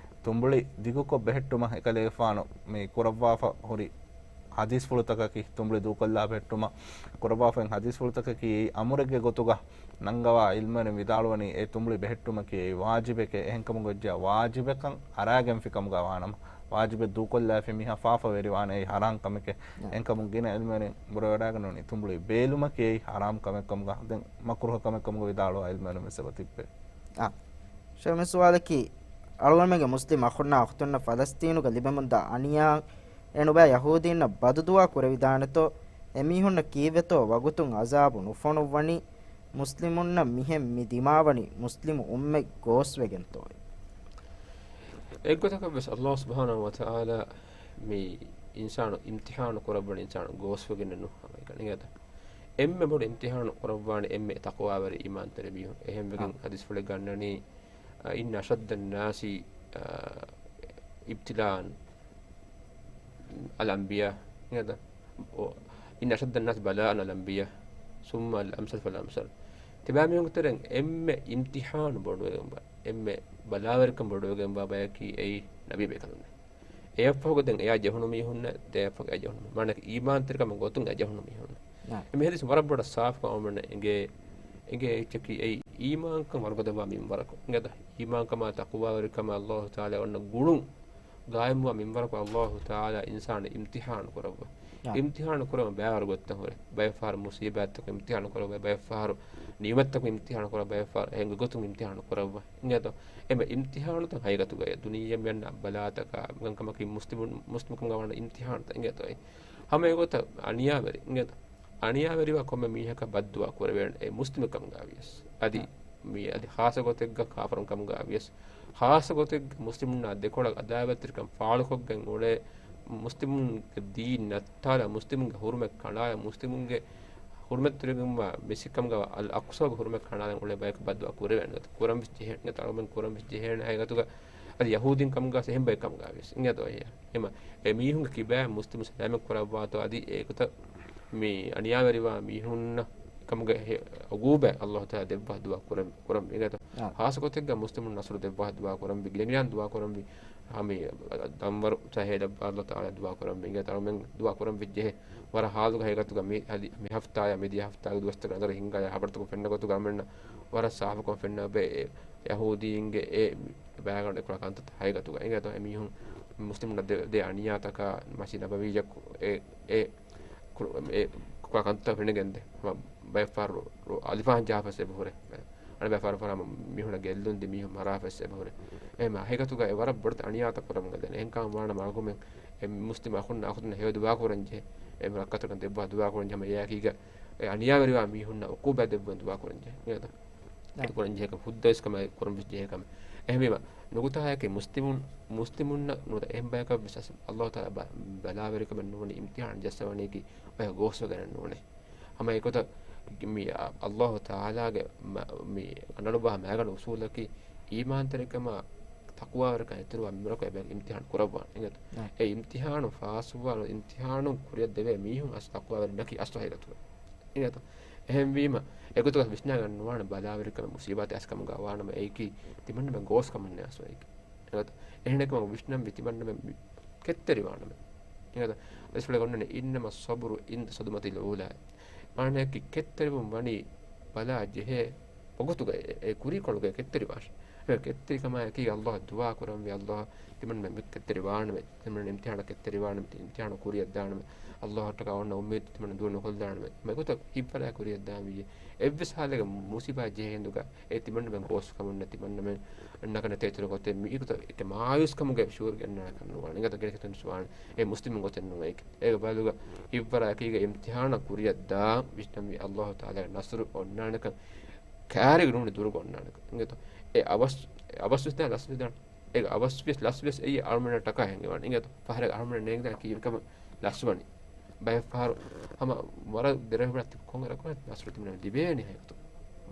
ތުނބުޅި ދިގުކޮށް ބެހެއްޓުމަށް އެކަލޭގެފާނު މި ކުރައްވާފަ ހުރި ޙަދީޘްފުޅުތަކަކީ، ތުނބުޅި ދޫކޮށްލާ ބެހެއްޓުމަށް ކުރައްވާފައި ޙަދީޘްފުޅުތަކަކީ އެއީ އަމުރެއްގެ ގޮތުގަ ނަންގަވާ ޢިލްމުވެރިން ވިދާޅުވަނީ އެ ތުނބުޅި ބެހެއްޓުމަކީ އެއީ ވާޖިބެކޭ. އެހެންކަމުން ގޮއްޖެއްޔާ ވާޖިބެކަން އަރާގެންފި ކަމުގަ ވާނަމަ، ވާޖިބެއް ދޫކޮށްލާފި މީހާ ފާފަވެރިވާނެ އެއީ ޙަރާމް ކަމެކޭ. ނާ. އެހެންކަމުން ގިނަ ޢިލްމުވެރިން ބުރޮވެވަޑައިގަންނަވަނީ ތުނބުޅި ބޭލުމަކީ އެއީ ޙަރާމް ކަމެއް ކަމުގަ، ދެން މަކްރޫހަ ކަމެއް ކަމުގަ ވިދާޅުވާ ޢިލްމުވެރިން ވެސް އެބަ ތިއްބެވި. އާ. ޝަމީމް ސުވާލަކީ، އަޅުގަނޑުމެންގެ މުސްލިމް އަޚުންނާ އުޚްތުންނަށް ފަލަސްޠީނުގަ ލިބެމުންދާ އަނިޔާއަށް އެނުބައި ޔަހޫދީންނަށް ބަދުދުޢާ ކުރެވިދާނެތޯ؟ އެމީހުންނަށް ކީއްވެތޯ ވަގުތުން ޢަޒާބު ނުފޮނުއްވަނީ؟ މުސްލިމުންނަށް މިހެން މި ދިމާވަނީ މުސްލިމު އުއްމަތް ގޯސްވެގެންތޯއޭ؟ އެއްގޮތަކަށްވެސް އައްލާހު ސުބްޙާނަހޫ ވަތަޢާލާ މި އިންސާނު އިމްތިޙާނު ކުރައްވަނީ އިންސާނު ގޯސްވެގެންނެއް ނޫން. ހަމައެކަނި އިނގޭތަ؟ އެންމެ ބޮޑު އިމްތިޙާނު ކުރައްވާނެ އެންމެ ތަޤްވާވެރި އީމާންތެރި މީހުން. އެހެންވެގެން އާ. ޙަދީޘްފުޅެއްގަ އަންނަނީ، އަ، إن أشد الناس، އަ، ابتلاء الأنبياء، އިނގޭތަ؟ އޮ، إن أشد الناس بلاء الأنبياء، ثم الأمثل فالأمثل. ތިބާ މީހުންގެ ތެރެއިން އެންމެ އިމްތިޙާނު ބޮޑުވެގެންވާ، އެންމެ ބަލާވެރިކަން ބޮޑުވެގެންވާ ބަޔަކީ އެއީ ނަބީބޭކަލުންނޭ. އެއަށްފަހުގަ ދެން އެއާ ޖެހުނު މީހުންނަށް، ދެއަށްފަހު އެއާ ޖެހުނު. މާނައަކީ އީމާންތެރިކަމަށް ގޮތުން އެއާ ޖެހުނު މީހުންނަށް. އެމީހުން ވަރަށް ބޮޑަށް ސާފުކަމަށް އެނގޭ، އެނގޭ އެއްޗަކީ އެއީ އީމާންކަން ވަރުގަދަވާ މިންވަރަކު. އިނގޭތަ؟ އީމާންކަމާ ތަޤްވާވެރިކަމާ ﷲ ތަޢާލާ އޮންނަ ގުޅުން ގާއިމްވާ މިންވަރަކު ﷲ ތަޢާލާ އިންސާނު އިމްތިޙާނު ކުރައްވާ. އާ. އިމްތިޙާނު ކުރަމުން ބައިވަރު ގޮތްތައް ހުރޭ. ބައެއް ފަހަރު މުޞީބާތްތަކުން އިމްތިޙާނު ކުރައްވާ، ބައެއް ފަހަރު ނިޢުމަތްތަކުން އިމްތިޙާނު ކުރައްވާ، ބައެއް ފަހަރު އެނގި ގޮތުން އިމްތިޙާނު ކުރައްވާ. އިނގޭތޯ؟ އެމެ އިމްތިޙާނުތައް ހަގީގަތުގައި ދުނިޔެ މިއަންނަ ބަލާތަކާ މިކަންކަމަކީ މުސްލިމުން، މުސްލިމުކަމުގަ ވާން އިމްތިޙާނުތައް. އިނގޭތޯ؟ އެ ހަމަ އެގޮތަށް އަނިޔާވެރި. އިނގޭތޯ؟ އަނިޔާވެރިވާ ކޮންމެ މީހަކަށް ބައްދުޢާ ކުރެވޭނެ އެ މުސްލިމު ކަމުގަ ވިޔަސް. އަދި އާ. މި އަދި ޚާއްޞަ ގޮތެއްގަ ކާފަރުން ކަމުގަ ވިޔަސް. ޚާއްޞަ ގޮތެއްގަ މުސްލިމުންނާ ދެކޮޅަށް އަދާވަތްތެރިކަން ފާޅުކޮށްގެން އުޅޭ، މުސްލިމުންގެ ދީން ނައްތާލާ، މުސްލިމުންގެ ހުރުމަތް ކަނޑާލާ، މުސްލިމުންގެ ހުރުމަތްތެރިކަމާ މެސްޖިދުގަ އަލް އަޤްޞާގެ ހުރުމަތް ކަނޑާލަން އުޅޭ ބަޔަކަށް ބައްދުޢާ ކުރެވޭނެ. ކުރަން ވެސް ޖެހޭނެ. އަޅުގަނޑުމެން ކުރަން ވެސް ޖެހޭނެ. ހަގީގަތުގަ އަދި ޔަހޫދީން ކަމުގަ އެހެން ބައެއް ކަމުގަ ވިޔަސް. އިނގޭތޯ އެ އެމީހުންގެ ކިބައިން މުސްލިމުން ސަލާމަތް ކުރައްވާތޯ އަދި އެގޮތަށް މި އަނިޔާވެރިވާ މީހުންނަށް ކަމުގެ ހެ-، އުގޫބާތް ﷲ ތަޢާލާ ދެއްވާ ދުޢާ ކުރަން، ކުރަން އިނގޭތޯ. އާ. ޚާއްޞަ ގޮތެއްގަ މުސްލިމުން ނަޞްރު ދެއްވާ ދުޢާ ކުރަން ވި، ގިނަގިނައިން ދުޢާ ކުރަން ވި، ހަމަ ދަންވަރު ތަހޭ ދެއްވާ ﷲ ތަޢާލާ ދުޢާ ކުރަން ވި. އިނގޭތޯ އަޅުމެން ދުޢާ ކުރަން ވެއްޖެހޭ. ވަރަށް ހާލުގަ ހަގީގަތުގަ މި ހަދި-، މި ހަފްތާޔާ މިދިޔަ ހަފްތާގެ ދުވަސްތަކުގެ ނަޒަރު ހިންގާޔާ ޚަބަރުތަކުން ފެންނަ ގޮތުގަ އަޅުމެންނަށް ވަރަށް ސާފުކޮށް ފެންނަ ބޭ އެ ޔަހޫދީންގެ އެ ބައިގަނޑު އެ ކުރާ ކަންތައް ހަގީގަތުގަ. އިނގޭތޯ އެމީހުން މުސްލިމުންނަށް ދެ، ދޭ އަނިޔާތަކާ މަސްޖިދު ނަބަވީއަށް އެ، އެ ކުރު-، އެ ކުރާ ކަންތައް ފެނިގެންދޭ. ހަމަ ބައެއް ފަހަރު ރު-، އަލިފާން ޖަހާފަސް އެބަހުރޭ. އަނެއް ބައެއް ފަހަރު ފަހަރު ހަމަ މީހުންނަށް ގެއްލުން ދީ މީހުން މަރާފަސް އެބަހުރޭ. އެހެން ހަގީގަތުގަ އެ ވަރަށް ބޮޑު އަނިޔާތައް ކުރަމުން ގެންދޭ. އެހެންކަމުން ވާނަމަ އަޅުގަނޑުމެން އެ މުސްލިމް އަޚުންނާ އަޚުތުންނަށް ހެޔޮ ދުޢާ ކުރަން ޖެހޭ. އެ ރައްކަތަކަށް ދެއްވާ ދުޢާ ކުރަން ޖެހޭ. ހަމަ އެއާއެކީގަ އެ އަނިޔާވެރިވާ މީހުންނަށް ޢުޤޫބާތް ދެއްވުން ދުޢާ ކުރަން ޖެހޭ. އިނގޭތޯ؟ އެ ކުރަން ޖެހޭ ކަމެއް، ހުއްދަވެސް ކަމެއް ކުރަން ވެސް ޖެހޭ ކަމެއް. އެހެންވީމަ، ނުކުތާއަކީ މުސްލިމުން، މުސްލިމުންނަށް ނުވަތަ އެހެން ބަޔަކަށް ވެސް ﷲ ތަޢާލާ ބަ-، ބަލާވެރިކަމެއް ނޫނީ، އިމްތިޙާން ޖައްސަވަނީކީ އޮތް ގޯސްވެގެން ނޫނޭ. ހަމަ އެގޮތަށް މި ﷲ ތަޢާލާގެ މަ-، މި އަންނަނުބާ މައިގަނޑު އުޞޫލަކީ އީމާންތެރިކަމާ ތަޤްވާވެރިކަން އެތެރެވާ މިންވަރަކު އެބަ އިމްތިޙާން ކުރައްވާނެ. އިނގޭތޯ؟ އާ. އެ އިމްތިޙާނު ފާސްވާނު އިމްތިޙާނު ކުރިއަށް ދެވޭ މީހުން އަސްލު ތަޤްވާވެރިންނަކީ އަސްލު ހަގީގަތުގަ. އިނގޭތޯ؟ އެހެންވީމަ، އެގޮތުގަ ވިސްނާގަންނަވާނެ ބަލާވެރިކަމެއް މުޞީބާތެއް އައިސް ކަމުގަ ވާނަމަ އެއީކީ ތިމަންނަމެން ގޯސްކަމުންނޭ އަސްލު އެއީކީ. އެގޮތަށް އެހެނެއްކަމަށް ވިސްނަންވީ ތިމަންނަމެން މި ކެތްތެރިވާނަމޭ. އެގޮތަށް އަލިފުޅެ އޮންނަނީ إنما الصبر عند الصدمة الأولى. މާނައަކީ ކެތްތެރިވުން ވަނީ ބަލާ ޖެހޭ ވަގުތުގަ އެ، އެ ކުރީކޮޅުގަ ކެތްތެރިވާށޭ. އެ ކެތްތެރިކަމާއެކީ ﷲ އަށް ދުޢާ ކުރަންވީ ﷲ ތިމަންނަމެން ކެތްތެރިވާނަމޭ. ތިމަން އިމްތިޙާނަށް ކެތްތެރިވާނަމޭ، އިމްތިޙާނަށް ކުރިއަށްދާނަމޭ، ﷲ އަށްޓަކާ އޮންނަ އުއްމީދު ތިމަން ދޫ ނުކޮށްލާނަމޭ. މަގުތައް ހިތްވަރާ ކުރިއަށްދާންވީ. އެއްވެސް ހާލެއްގަ މުޞީބާ ޖެހޭ ހިނދުގަ އެ ތިމަންނަމެން ގޯސްކަމުންނެއް، ތިމަންނަމެން ނަކަނެތޭ އިތުރު ގޮތެއް މި އިގުތަ އެކެ މާޔޫސްކަމުގެ ޝުޢޫރު ގެންނާނެ ކަންނުވާނެ. އިނގޭތަ ގެނެސް ވާނެ. އެ މުސްލިމު ގޮތެއް ނޫން އެއީ. އޭގެ ބަދަލުގަ ހިތްވަރާ އެކީގަ އިމްތިޙާނަށް ކުރިއަށްދާ ވިސްނަންވީ ﷲ ތަޢާލާގެ ނަޞްރު އޮންނާނެކަން ކާރިގަ ނޫނީ ދުރުގަ އޮންނާނެކަން. އިނގޭތަ؟ އެ އަވަސް، އެ އަވަސްވެސް ދާން ލަސްވެސް ދާން. އޭގެ އަވަސްވިޔަސް ލަސްވިޔަސް އެއީ އަޅުމެންނަށް ޓަކާ ހިނގައިވާނެ. އިނގޭތަ؟ ފަހަރެއް އަޅުމެންނަށް ނޭނގިދާނެ ކީއްވެކަމަށް ލަސްވަނީ. ބައެއް ފަހަރު ހަމަ ވަރަށް ދެރަވެފަ ތިބި ކޮން ރަކުން ނަޞްރު ތިމަންނަމެން ލިބޭނީ ހަގީގަތު.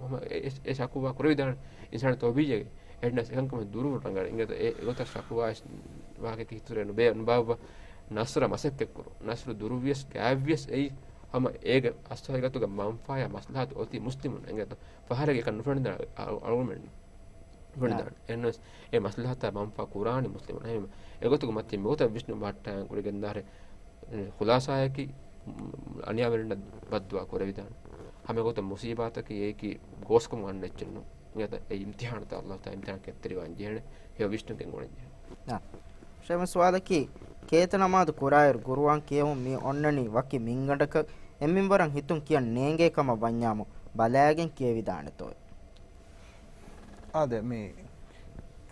ހަމަ އެ، އެ، އެ ޝަކުވާ ކުރެވިދާނެ އިންސާނީ ތަބީޢީއެއް. އެހެނަސް އެކަންކަމެއް ދުރުވުން ރަނގަޅު. އިނގޭތަ؟ އެ، އެގޮތަށް ޝަކުވާ ވާހަކަ ހިތުރެ ނުބޭ، ނުބާއްވާ. ނަޞްރަށް މަސައްކަތްކުރުން. ނަޞްރު ދުރުވިޔަސް ގާތްވިޔަސް އެއީ ހަމަ އޭގެ އަސްލު ހަގީގަތުގަ މަންފާޔާ މަސްލަހަތު އޮތީ މުސްލިމުން. އިނގޭތަ؟ ފަހަރެއްގަ އެކަން ނުފެނިދާނެ އަ، އަޅުގަނޑުމެންނަށް. ނުފެނިދާނެ. އެހެނަސް އެ މަސްލަހަތާ މަންފާ ކުރާނީ މުސްލިމުން. އެހެންވެ، އެގޮތުގަ މަތިން މިގޮތަށް ވިސްނުން ވަހައްޓާން ކުރިގެންދާށޭ. ޚުލާޞާއަކީ، އަނިޔާވެރިންނަށް ބައްދުޢާ ކުރެވިދާނެ. ހަމަ އެގޮތަށް މުޞީބާތަކީ އެއީކީ ގޯސްކަމުގަ އަންނަ އެއްޗެއް ނޫން. އިނގޭތަ؟ އެ އިމްތިޙާނުތައް ﷲ ތަޢާލާ އިމްތިޙާނަށް ކެތްތެރިވާން ޖެހޭނެ. ހެޔޮ ވިސްނުން ގެންގުޅެން ޖެހޭނެ. ނާ. ޝޭޚް މި ސުވާލަކީ، ކޭތަ ނަމާދު ކުރާއިރު ގުރުއާން ކިޔެވުން މި އޮންނަނީ ވަކި މިންގަނޑަކަށް އެ މިންވަރަށް ހިތުން ކިޔަން ނޭނގޭ ކަމަށް ވަންޏާމު ބަލާގެން ކިޔެވިދާނެތޯއޭ؟ އާދެ، މި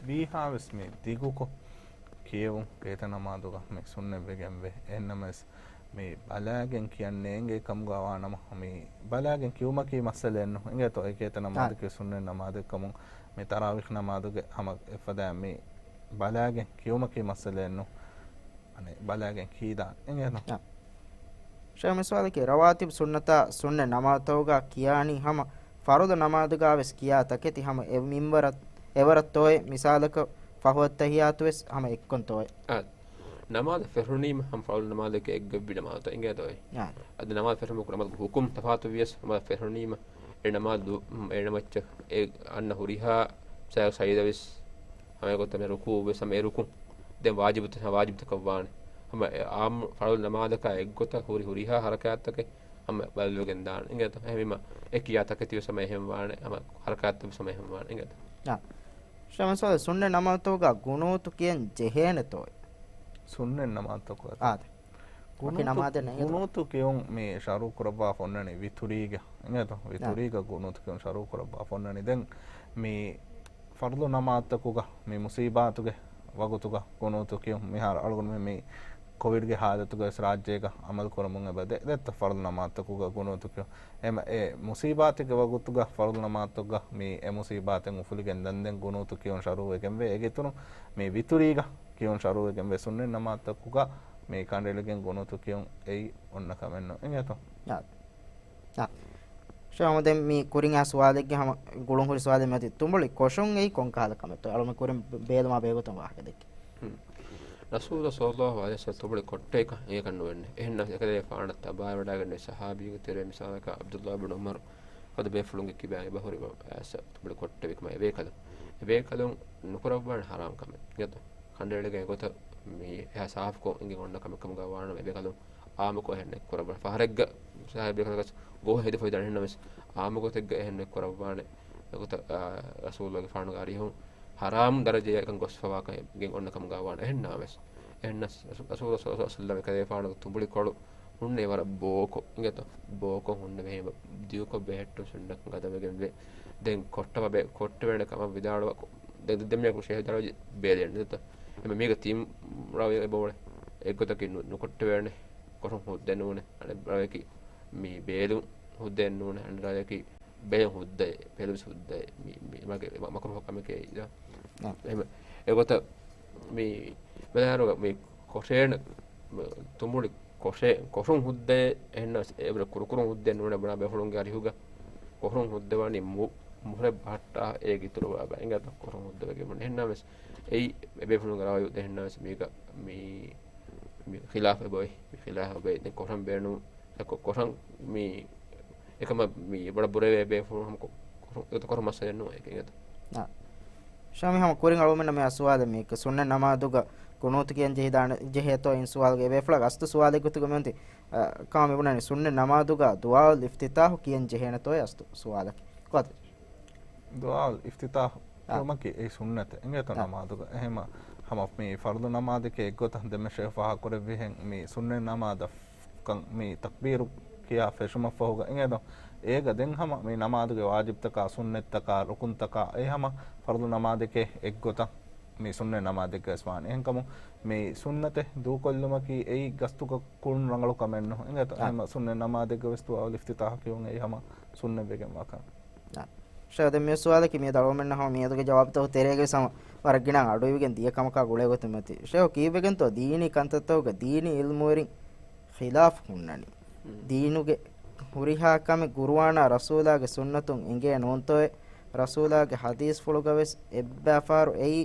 ވީހާވެސް މި ދިގުކޮށް ކިޔެވުން ކޭތަ ނަމާދުގަ މި ސުންނަތްވެގެންވޭ. އެހެންނަމަވެސް، މި ބަލާގެން ކިޔަން ނޭނގޭ ކަމުގަ ވާނަމަ، މި ބަލާގެން ކިޔުމަކީ މައްސަލައެއްނު. އިނގޭތޯ އެ ކޭތަ ނަމާދަކީ ސުންނަތް ނަމާދެއްކަމުން، މި ތަރާވީޙް ނަމާދުގެ ހަމަ އެފަދައިން މި ބަލާގެން ކިޔުމަކީ މައްސަލައެއްނު. އަނެއް ބަލާގެން ކީދާނެ. އިނގޭތޯ؟ އާ. ޝޭޚް މި ސުވާލަކީ، ރަވާތިބު ސުންނަތާ ސުންނަތް ނަމާދުތަކުގަ ކިޔާނީ ހަމަ ފަރުޟު ނަމާދުގަވެސް ކިޔާ ތަކެތި ހަމަ އެ މިންވަރަށް، އެވަރަށްތޯއޭ؟ މިސާލަކަށް، ފަހު އައްތަހިއްޔާތު ވެސް ހަމަ އެއްކޮންތޯއޭ؟ އާ، ނަމާދަށް ފެށުނީމަ ހަމަ ފަރުޟު ނަމާދެކޭ އެއްގޮތްވި ނަމާދުތައް އިނގޭތޯއޭ؟ އާ. އަދި ނަމާދަށް ފެށުމަކު ނަމާދުގެ ހުކުމް ތަފާތު ވިޔަސް ނަމާދަށް ފެށުނީމަ އެ ނަމާދު، އެ ނަމައްޗަށް އެ އަންނަ ހުރިހާ ސަޖިދަ ވެސް ހަމަ އެގޮތަށް މި ރުކޫޢު ވެސް ހަމަ އެ ރުކުން. ދެން ވާޖިބު، ވާޖިބުތަކަށް ވާނެ. ހަމަ އެ އާއްމު ފަރުޟު ނަމާދަކާ އެއްގޮތަށް ހުރި ހުރިހާ ހަރަކާތްތަކެއް ހަމަ ބަދަލުވެގެން ދާނެ އިނގޭތޯ؟ އެހެންވީމަ އެ ކިޔާ ތަކެތި ވެސް ހަމަ އެހެން ވާނެ. ހަމަ ހަރަކާތްތައް ވެސް ހަމަ އެހެން ވާނެ އިނގޭތޯ؟ އާ. ޝަމްސާދު، ސުންނަތް ނަމާދުތަކުގަ ގުނޫތު ކިޔަން ޖެހޭނެތޯ؟ ސުންނަތް ނަމާދުތަކުގަ. އާދެ. ވަކި ގުނޫތު، ނަމާދެއް ނެތް. ގުނޫތު ކިޔުން މި ޝަރުޢު ކުރައްވާފަ އޮންނަނީ ވިތުރީގަ. އިނގޭތޯ؟ ވިތުރީގަ ގުނޫތު ކިޔުން ޝަރުޢު ކުރައްވާފަ އޮންނަނީ. ދެން މި ފަރުޟު ނަމާދުތަކުގަ މި މުސީބާތުގެ ވަގުތުގަ ގުނޫތު ކިޔުން، މިހާރު އަޅުގަނޑުމެން މި ކޮވިޑްގެ ހާލަތުގަ ވެސް ރާއްޖޭގަ ޢަމަލު ކުރަމުން އެބަ ދެ-، ދެއްތަ ފަރުޟު ނަމާދުތަކުގަ ގުނޫތު ކިޔުން. އެމަ-، އެ މުސީބާތެއްގެ ވަގުތުގަ ފަރުޟު ނަމާދުތަކުގަ މި އެ މުސީބާތެއް އުފުލިގެން ދަންދެން ގުނޫތު ކިޔުން ޝަރުޢުވެގެންވޭ. އޭގެ އިތުރުން މި ވިތުރީގަ ކިޔުން ޝަރުޢުވެގެންވޭ. ސުންނަތް ނަމާދުތަކުގަ މި ކަނޑައެޅިގެން ގުނޫތު ކިޔުން އެއީ އޮންނަ ކަމެއް ނޫން. އިނގޭތޯ؟ އާ. އާ. ޝޭޚް، ދެން މި ކުރިން އައި ސުވާލެއްގެ ހަމަ ގުޅުން ހުރި ސުވާލެއް މިއޮތީ، ތުނބުޅި ކޮށުން އެއީ ކޮން ކަހަލަ ކަމެއްތޯ؟ އަޅުމެން ކުރިން ބޭލުމާ ބެހޭގޮތުން ވާހަކަ ދެއްކި. ހުން. ރަސޫލު ޞައްލައްލާހު ޢަލައިހި ވަސައްލަމަ ތުނބުޅި ކޮށްޓައިކަން އެނގޭކަށް ނުވެންނެ. އެހެންނަމަވެސް އެކަލޭގެފާނަށް ތަބާވެވަޑައިގެންނެވި ސަހާބީގެ ތެރޭ މިސާލަކަށް ޢަބްދުﷲ ބިން ޢުމަރު ފަދަ ބޭފުޅުންގެ ކިބައިން އެބަހުރި ތުނބުޅި ކޮށްޓެވި ކަމަށް އެބޭކަލުން. އެބޭކަލުން ނުކުރައްވާނެ ޙަރާމް ކަމެއް. އިނގޭތޯ؟ ކަނޑައެޅިގެން އެގޮތަށް މި އެހާ ސާފުކޮށް އިނގެން އޮންނަ ކަމެއް ކަމުގަ ވާނަމަ އެބޭކަލުން އާއްމުކޮށް އެހެން ނެތް ކުރައްވާނެ. ފަހަރެއްގަ ސާހިބެއް ކަލަކަސް ގޯހެއް ހެދިފައި ދާނެ އެހެންނަމަވެސް އާއްމު ގޮތެއްގަ އެހެން ނެތް ކުރައްވާނެ. އެގޮތަށް، އާ، ރަސޫލުގެފާނުގެ އަރިހުން ޙަރާމް ދަރަޖަޔަކަށް ގޮސްފަވާކަން އެނގެން އޮންނަ ކަމުގަ ވާނެ. އެހެންނަމަވެސް، އެހެންނަމަވެސް ރަސޫލު ޞައްލައްލާހު ޢަލައިހި ވަސައްލަމަ އެކަލޭގެފާނުގެ ތުނބުޅި ކޮޅު ހުންނެވީ ވަރަށް ބޯކޮށް، އިނގޭތޯ؟ ބޯކޮށް ހުންނެވި އެހެން ދިގުކޮށް ބެހެއްޓުން ސުންނަތްކަން ގަދަވެގެންވޭ. ދެން ކޮށްޓަވާ ބެ-، ކޮށްޓެވޭނެ ކަމަށް ވިދާޅުވާ، ދެ-، ދެ-، ދެންމެ ޝޭޚް ވިދާޅުވި ބޭލެއް ނެތް. އެމަ މީގަ ތިން ރަވީ އެބައުޅޭ. އެއްގޮތަކީ ނު-، ނުކޮށްޓެވޭނެ، ކޮށުން ހުއްދައެއް ނޫނޭ. އަނެއް ރަވަޔަކީ މީ ބޭލުން ހުއްދައެއް ނޫނޭ. އަނެއް ރަވަޔަކީ ބޭލުން ހުއްދައެއް، ބޭލުން ހުއްދައެއް. މީ، މީ މަގެ މަ-، މަކްރޫހު ކަމެކޭ އިނގޭތޯ. އާ. އެހެން އެގޮތަށް މީ ބަލާއިރު މި ކޮށޭނެ، ތުނބުޅި ކޮށޭ-، ކޮށުން ހުއްދައެއް އެހެންނަމަވެސް އެ ކުރުކުރުން ހުއްދައެއް ނޫނޭ. ބުނާ ބޭފުޅުންގެ އަރިހުގަ ކޮށުން ހުއްދަވާނީ މު-، މުހުރެއް ބަހައްޓާ އޭގެ އިތުރު ވާ ބަ-، އިނގޭތޯ ކޮށުން ހުއްދަވެގެން ބުނޭ. އެހެންނަމަވެސް އެއީ އެބޭފުޅުންގެ ރަވަޔު. އެހެންނަމަވެސް މީގަ މީ، މި ޚިލާފް އެބައޮތް، މި ޚިލާފް އެބައޮތް. ދެން ކޮށަން ބޭނުން، ކޮ-، ކޮށަން މި އެކަމަށް މި ބޮޑަށް ބުރެވޭ ބޭފުޅުން ހަމަ ކޮ-، ކޮށު-، އެގޮތަށް ކޮށުން މައްސަލައެއް ނޫން އެކަން އެދު. އާ. ޝާމި ހަމަ ކުރިން އަޅުމެންނަށް މި އަސް ސުވާލެއް މީ ސުންނަތް ނަމާދުގަ ގުނޫތު ކިޔަން ޖެހިދާނެ، ޖެހޭތޯ އިން ސުވާލުގެ އެބޭފުޅާގެ އަސްލު ސުވާލެއް ގޮތުގަ މިއޮތީ، އާ، ކަމަށް މި ބުނަނީ ސުންނަތް ނަމާދުގަ ދުޢާއުލް އިފްތިތާޙު ކިޔަން ޖެހޭނެތޯ އަސްލު ސުވާލަކީ. ކޮބާތަ؟ ދުޢާއުލް އިފްތިތާޙު އާ. ކުރުމަކީ އެއީ ސުންނަތެއް. އިނގޭތޯ އާ. ނަމާދުގަ. އެހެމަ ހަމަ މި ފަރުޟު ނަމާދެކޭ އެއްގޮތަށް ދެންމެ ޝޭޚް ފާހަގަކުރެއްވިހެން މި ސުންނަތް ނަމާދަށް ކަން މި ތަކްބީރު ކިޔާ ފެށުމަށްފަހުގަ އިނގޭތޯ، އޭގަ ދެން ހަމަ މި ނަމާދުގެ ވާޖިބްތަކާ، ސުންނަތްތަކާ، ރުކުންތަކާ އެ ހަމަ ފަރުޟު ނަމާދެކޭ އެއްގޮތަށް މި ސުންނަތް ނަމާދެއްގަ ވެސް ވާނެ. އެހެންކަމުން މި ސުންނަތެއް ދޫކޮށްލުމަކީ އެއީ ގަސްތުގަ ކުޅުން ރަނގަޅު ކަމެއް ނޫން. އިނގޭތޯ؟ އާ. އެހެމަ ސުންނަތް ނަމާދެއްގަ ވެސް ދުޢާއުލް އިފްތިތާޙު ކިޔުން އެއީ ހަމަ ސުންނަތް ވެގެންވާ ކަމެއް. އާ. ޝޭޚް، ދެން މި ސުވާލަކީ މިއަދު އަޅުމެންނަށް ހަމަ މިއަދުގެ ޖަވާބުތައް ތެރޭގަ ވެސް ހަމަ ވަރަށް ގިނަ އަޑުއިވިގެން ދިޔަ ކަމަކާ ގުޅޭގޮތުން މިއޮތީ. ޝޭޚް ކީއްވެގެންތޯ ދީނީ ކަންތައްތަކުގަ ދީނީ ޢިލްމުވެރިން ޚިލާފް ހުންނަނީ؟ މް. ދީނުގެ ހުރިހާ ކަމެއް ޤުރުއާނާ ރަސޫލާގެ ސުންނަތުން އެނގޭ ނޫންތޯއޭ؟ ރަސޫލާގެ ޙަދީޘްފުޅުގަ ވެސް އެއްބައި ފަހަރު އެއީ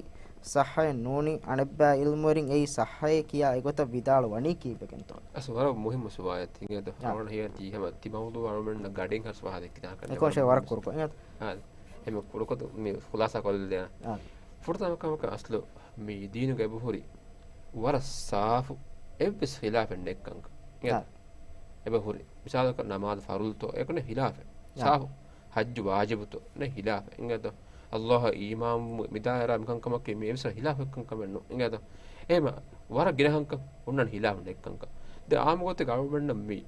ޞައްޙައެއް ނޫނީ، އަނެއްބައި ޢިލްމުވެރިން އެއީ ޞައްޙައޭ ކިޔާ އެގޮތަށް ވިދާޅުވަނީ ކީއްވެގެންތޯ؟ އަސް ވަރަށް މުހިއްމު ސުވާލެއް ތި އިނގޭތޯ. އާ. ހަމަ ހިޔާ ތީ ހަމަ ތި މައުޟޫޢު އަޅުމެންނަށް ގަޑިން ހަސް ފަހަރެއް ކިތާކަށް އެކޮށޭ ވަރަށް ކުރުކޮށް އިނގޭތޯ. އާ، އެމެ ކުރުކޮށް މި ޚުލާޞާ ކޮށްލަން. އާ. ފުރަތަމަ ކަމަކަށް އަސްލު މި ދީނުގަ އެބަހުރި ވަރަށް ސާފު އެއްވެސް ޚިލާފެއް ނެތްކަންކަން. އާ. އެބަހުރި. މިސާލަކަށް ނަމާދު ފަރުޟުތޯ އެކަން ޚިލާފެއް. އާ. ސާފު. ޙައްޖު ވާޖިބުތޯ ނެތް ޚިލާފެއް. އިނގޭތޯ. ﷲ އަށް އީމާންވުމުގެ މިދާއިރާ މިކަންކަމަކީ މި އެއްވެސް ޚިލާފެއްކަން ކަމެއް ނޫން. އިނގޭތޯ. އެހެމަ ވަރަށް ގިނަ ކަންކަން ހުންނަން ޚިލާފު ނެތްކަންކަން. ދެން އާއްމު ގޮތެއްގަ އަޅުގަނޑަށް މި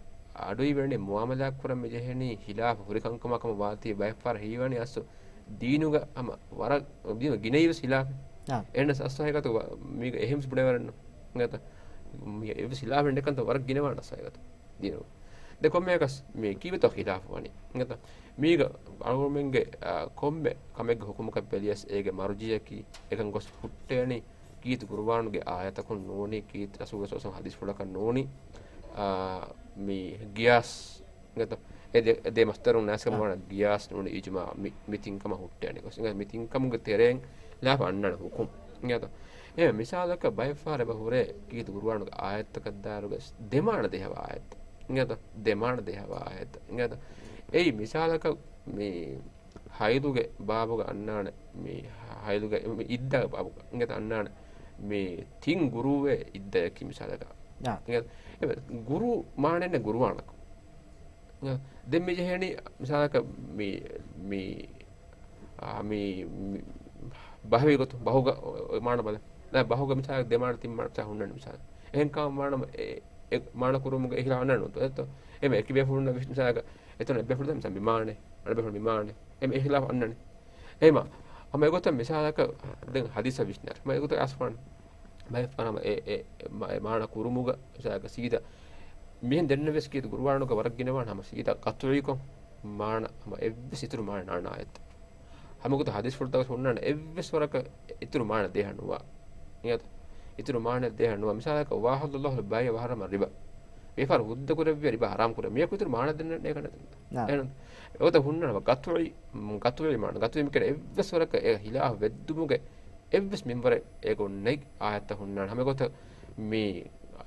އަޑުއިވެނީ މުޢާމަލާތް ކުރަން މި ޖެހެނީ ޚިލާފު ހުރި ކަންކަމާ ކަމަށް ވާތީ ބައެއްފަހަރަށް ހީވަނީ އަސްލު ދީނުގަ ހަމަ ވަރަށް ދީނު ގިނައީވެސް ޚިލާފެއް. އާ. އެހެނަސް އަސްލު ހަގީގަތު ވަ-، މީގަ އެހެންވެސް ބުނެވަރެއްނު. އިނގޭތަ؟ މި އެއްވެސް ޚިލާފެއް ނެތްކަންތައް ވަރަށް ގިނަވާނެ އަސްލު ހަގީގަތު ދީނު. ދެ ކޮންމެއަކަސް މި ކީއްވެތޯ ޚިލާފު ވަނީ. އިނގޭތަ؟ މީގަ އަޅުގަނޑުމެންގެ، އާ، ކޮންމެ ކަމެއްގެ ޙުކުމަކަށް ބެލިޔަސް އޭގެ މަރުޖިއަކީ އެކަން ގޮސް ހުއްޓޭނީ ކީރިތި ޤުރުއާނުގެ އާޔަތަކުން ނޫނީ، ކީރިތި ރަސޫލު ޞައްލައްލާހު ޢަލައިހި ވަސައްލަމަ ޙަދީޘްފުޅަކަށް ނޫނީ، އާ، މި ގިޔާސް އިނގޭތޯ؟ އެ ދެ، އެ ދެ މަޞްދަރުން ނާސިޚް އާ. ވާނެ ގިޔާސް ނޫނީ އިޖްމާޢު މި، މި ތިން ކަމަށް ހުއްޓޭނެ ގޮސް. އިނގޭ މި ތިން ކަމުގެ ތެރެއިން ޚިލާފަށް އަންނާނެ ޙުކުމް. އިނގޭތޯ؟ އެ މިސާލަކަށް ބައެއްފަހަރު އެބަ ހުރޭ ކީރިތި ގުރުއާނުގެ އާޔަތަކަށްދާއިރުގަ ދެމާނަ ދޭހަވާ އާޔަތް. އިނގޭތޯ؟ ދެމާނަ ދޭހަވާ އާޔަތް. އިނގޭތޯ؟ އެއީ މިސާލަކަށް މި ހައިލުގެ ބާބުގަ އަންނާނެ، މި ހައިލުގެ މި އިއްދާގެ ބާބުގަ އިނގޭތޯ އަންނާނެ، މި ތިން ގުރޫއެއް އިއްދަޔަކީ މިސާލަކަށް. އާ. އިނގޭތޯ؟ އެ ގުރޫ މާނައެއް ނެތް ގުރުއާނަކު. ދެން މި ޖެހޭނީ މިސާލަކަށް މި، މި، އާ، މި، މި ބަހުވީ ގޮތުން ބަހުގަ މާނަ ބަލަ. ދެން ބަހުގަ މިސާލަކަށް ދެ މާނަ ތިން މާނަ މިސާލަކަށް ހުންނަނީ މިސާލަކަށް. އެހެން ކަމަށް މާނަ އެ، އެ މާނަ ކުރުމުގެ އިހްތިލާފު ނެތް ނޫންތޯ؟ އެއް އެކި ބޭފުޅުންނަށް ވިސް މިސާލަކަށް އެތަނަށް އެއް ބޭފުޅުން ދަން މި މާނަ، އަނެއް ބޭފުޅުން މި މާނަ. އެ އިހްތިލާފު އަންނަނީ. އެހެމަ، ހަމަ އެގޮތަށް މިސާލަކަށް ދެން ހަދީސަށް ވިސްނާ. ހަމަ އެގޮތަށް އަސްފާން. ބައެއް ފަރާމަ އެ، އެ، މާ-، އެ މާނަ ކުރުމުގަ މިސާލަކަށް ސީދާ މިހެން ދެންނެވިޔަސް ކީރިތި ގުރުއާނުގަ ވަރަށް ގިނަވާނެ ހަމަ ސީދާ ގަތުޢީކޮށް މާނަ ހަމަ އެއްވެސް އިތުރު މާނަ ނާނާ އާޔަތް. ހަމަ އެގޮތަށް ހަދީސްފުޅުތަކަށް ހުންނާނެ އެއްވެސް ވަރަކަށް އިތުރު މާނަ ދޭހަ ނުވާ. އިނގޭތޯ؟ އިތުރު މާނަ ދޭހަ ނުވާ. މިސާލަކަށް، "وأحل الله البيع وحرم الربا." ވިޔަފާރި ހުއްދަ ކުރެއްވިޔާ ރިބާ ހަރާމް ކުރެއްވި. މިއަކު އިތުރު މާނަ ދެންނެވި ނޭކަނެ. އާ. އެހެން އެގޮތަށް ހުންނާނެ ގަތުޢީ، ގަތުޢީ މާނަ. ގަތުޢީ މި ކިޔަނީ އެއްވެސް ވަރަކަށް އެ ހިލާފު ވެއްދުމުގެ އެއްވެސް މިންވަރެއް އެގޮތް ނެތް އާޔަތްތައް ހުންނާނެ. ހަމަ އެގޮތަށް މި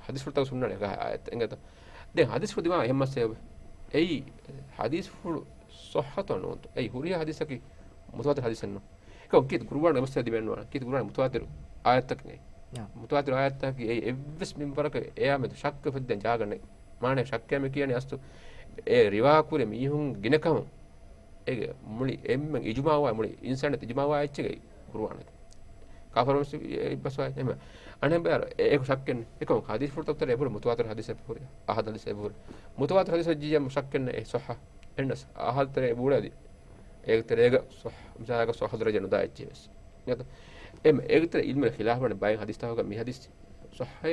ހަދީސްފުޅުތަކަށް ހުންނާނެ އެކަހަ އާޔަތް. އިނގޭތޯ؟ ދެން ހަދީސްފުޅު ދިމާ އެހެން މައްސަލައެއް. އެއީ ހަދީސްފުޅު ޞައްޙަތޯ ނޫންތޯ؟ އެއީ ހުރިހާ ހަދީސަކީ މުތަވާތިރު ހަދީސެއް ނޫން. އެކަމަކު ކީރިތި ގުރުއާން އެ މައްސަލަ ދިމާ ނުވާނެ. ކީރިތި ގުރުއާން މުތަވާތިރު އާޔަތްތަކެއް ނެތް. ޔާ. މުތަވާތިރު އާޔަތްތަކަކީ އެއީ އެއްވެސް މިންވަރަކަށް އެއާ މެދު ޝައްކު އުފެއްދޭނެ ޖާގަ ނެތް. މާނަ ޝައްކޭ މި ކިޔަނީ އަސްލު އެ ރިވާ ކުރި މީހުން ގިނަ ކަމުން އޭގެ މުޅި އެންމެން އިޖުމާވާ، މުޅި އިންސާނިއްޔަތު އިޖުމާވާ އެއްޗެއް ގުރުއާނަކީ. ކާފަރުން ވެސް އެ ބަސްވާ އެހެން. އަނެއް ބަޔަރު އެ، އެކު ޝައްކެއް ނެތް. އެކަމަކު ހަދީސްފުޅުތަކު ތެރޭ އެބަހުރި މުތަވާތިރު ހަދީސް އެބަހުރި، އަހަދު ހަދީސް އެބަހުރި. މުތަވާތިރު ހަދީސް ޖިޔަ ޝައްކެއް ނެތް، އެ ޞައްޙަ. އެންނަސް އަހަދު ތެރޭ ބޫޅަދި. އޭގެ ތެރޭގަ ޞައްޙަ، މިސާލަކަށް ޞައްޙަ ދަރަޖަ ނުދާ އެއްޗެއް ވެސް. އެހެން އޭގެ ތެރޭ އިލްމުގެ ޚިލާފު ވަނީ ބައެއް ހަދީސްތަކުގަ މި ހަދީސް ޞައްޙަ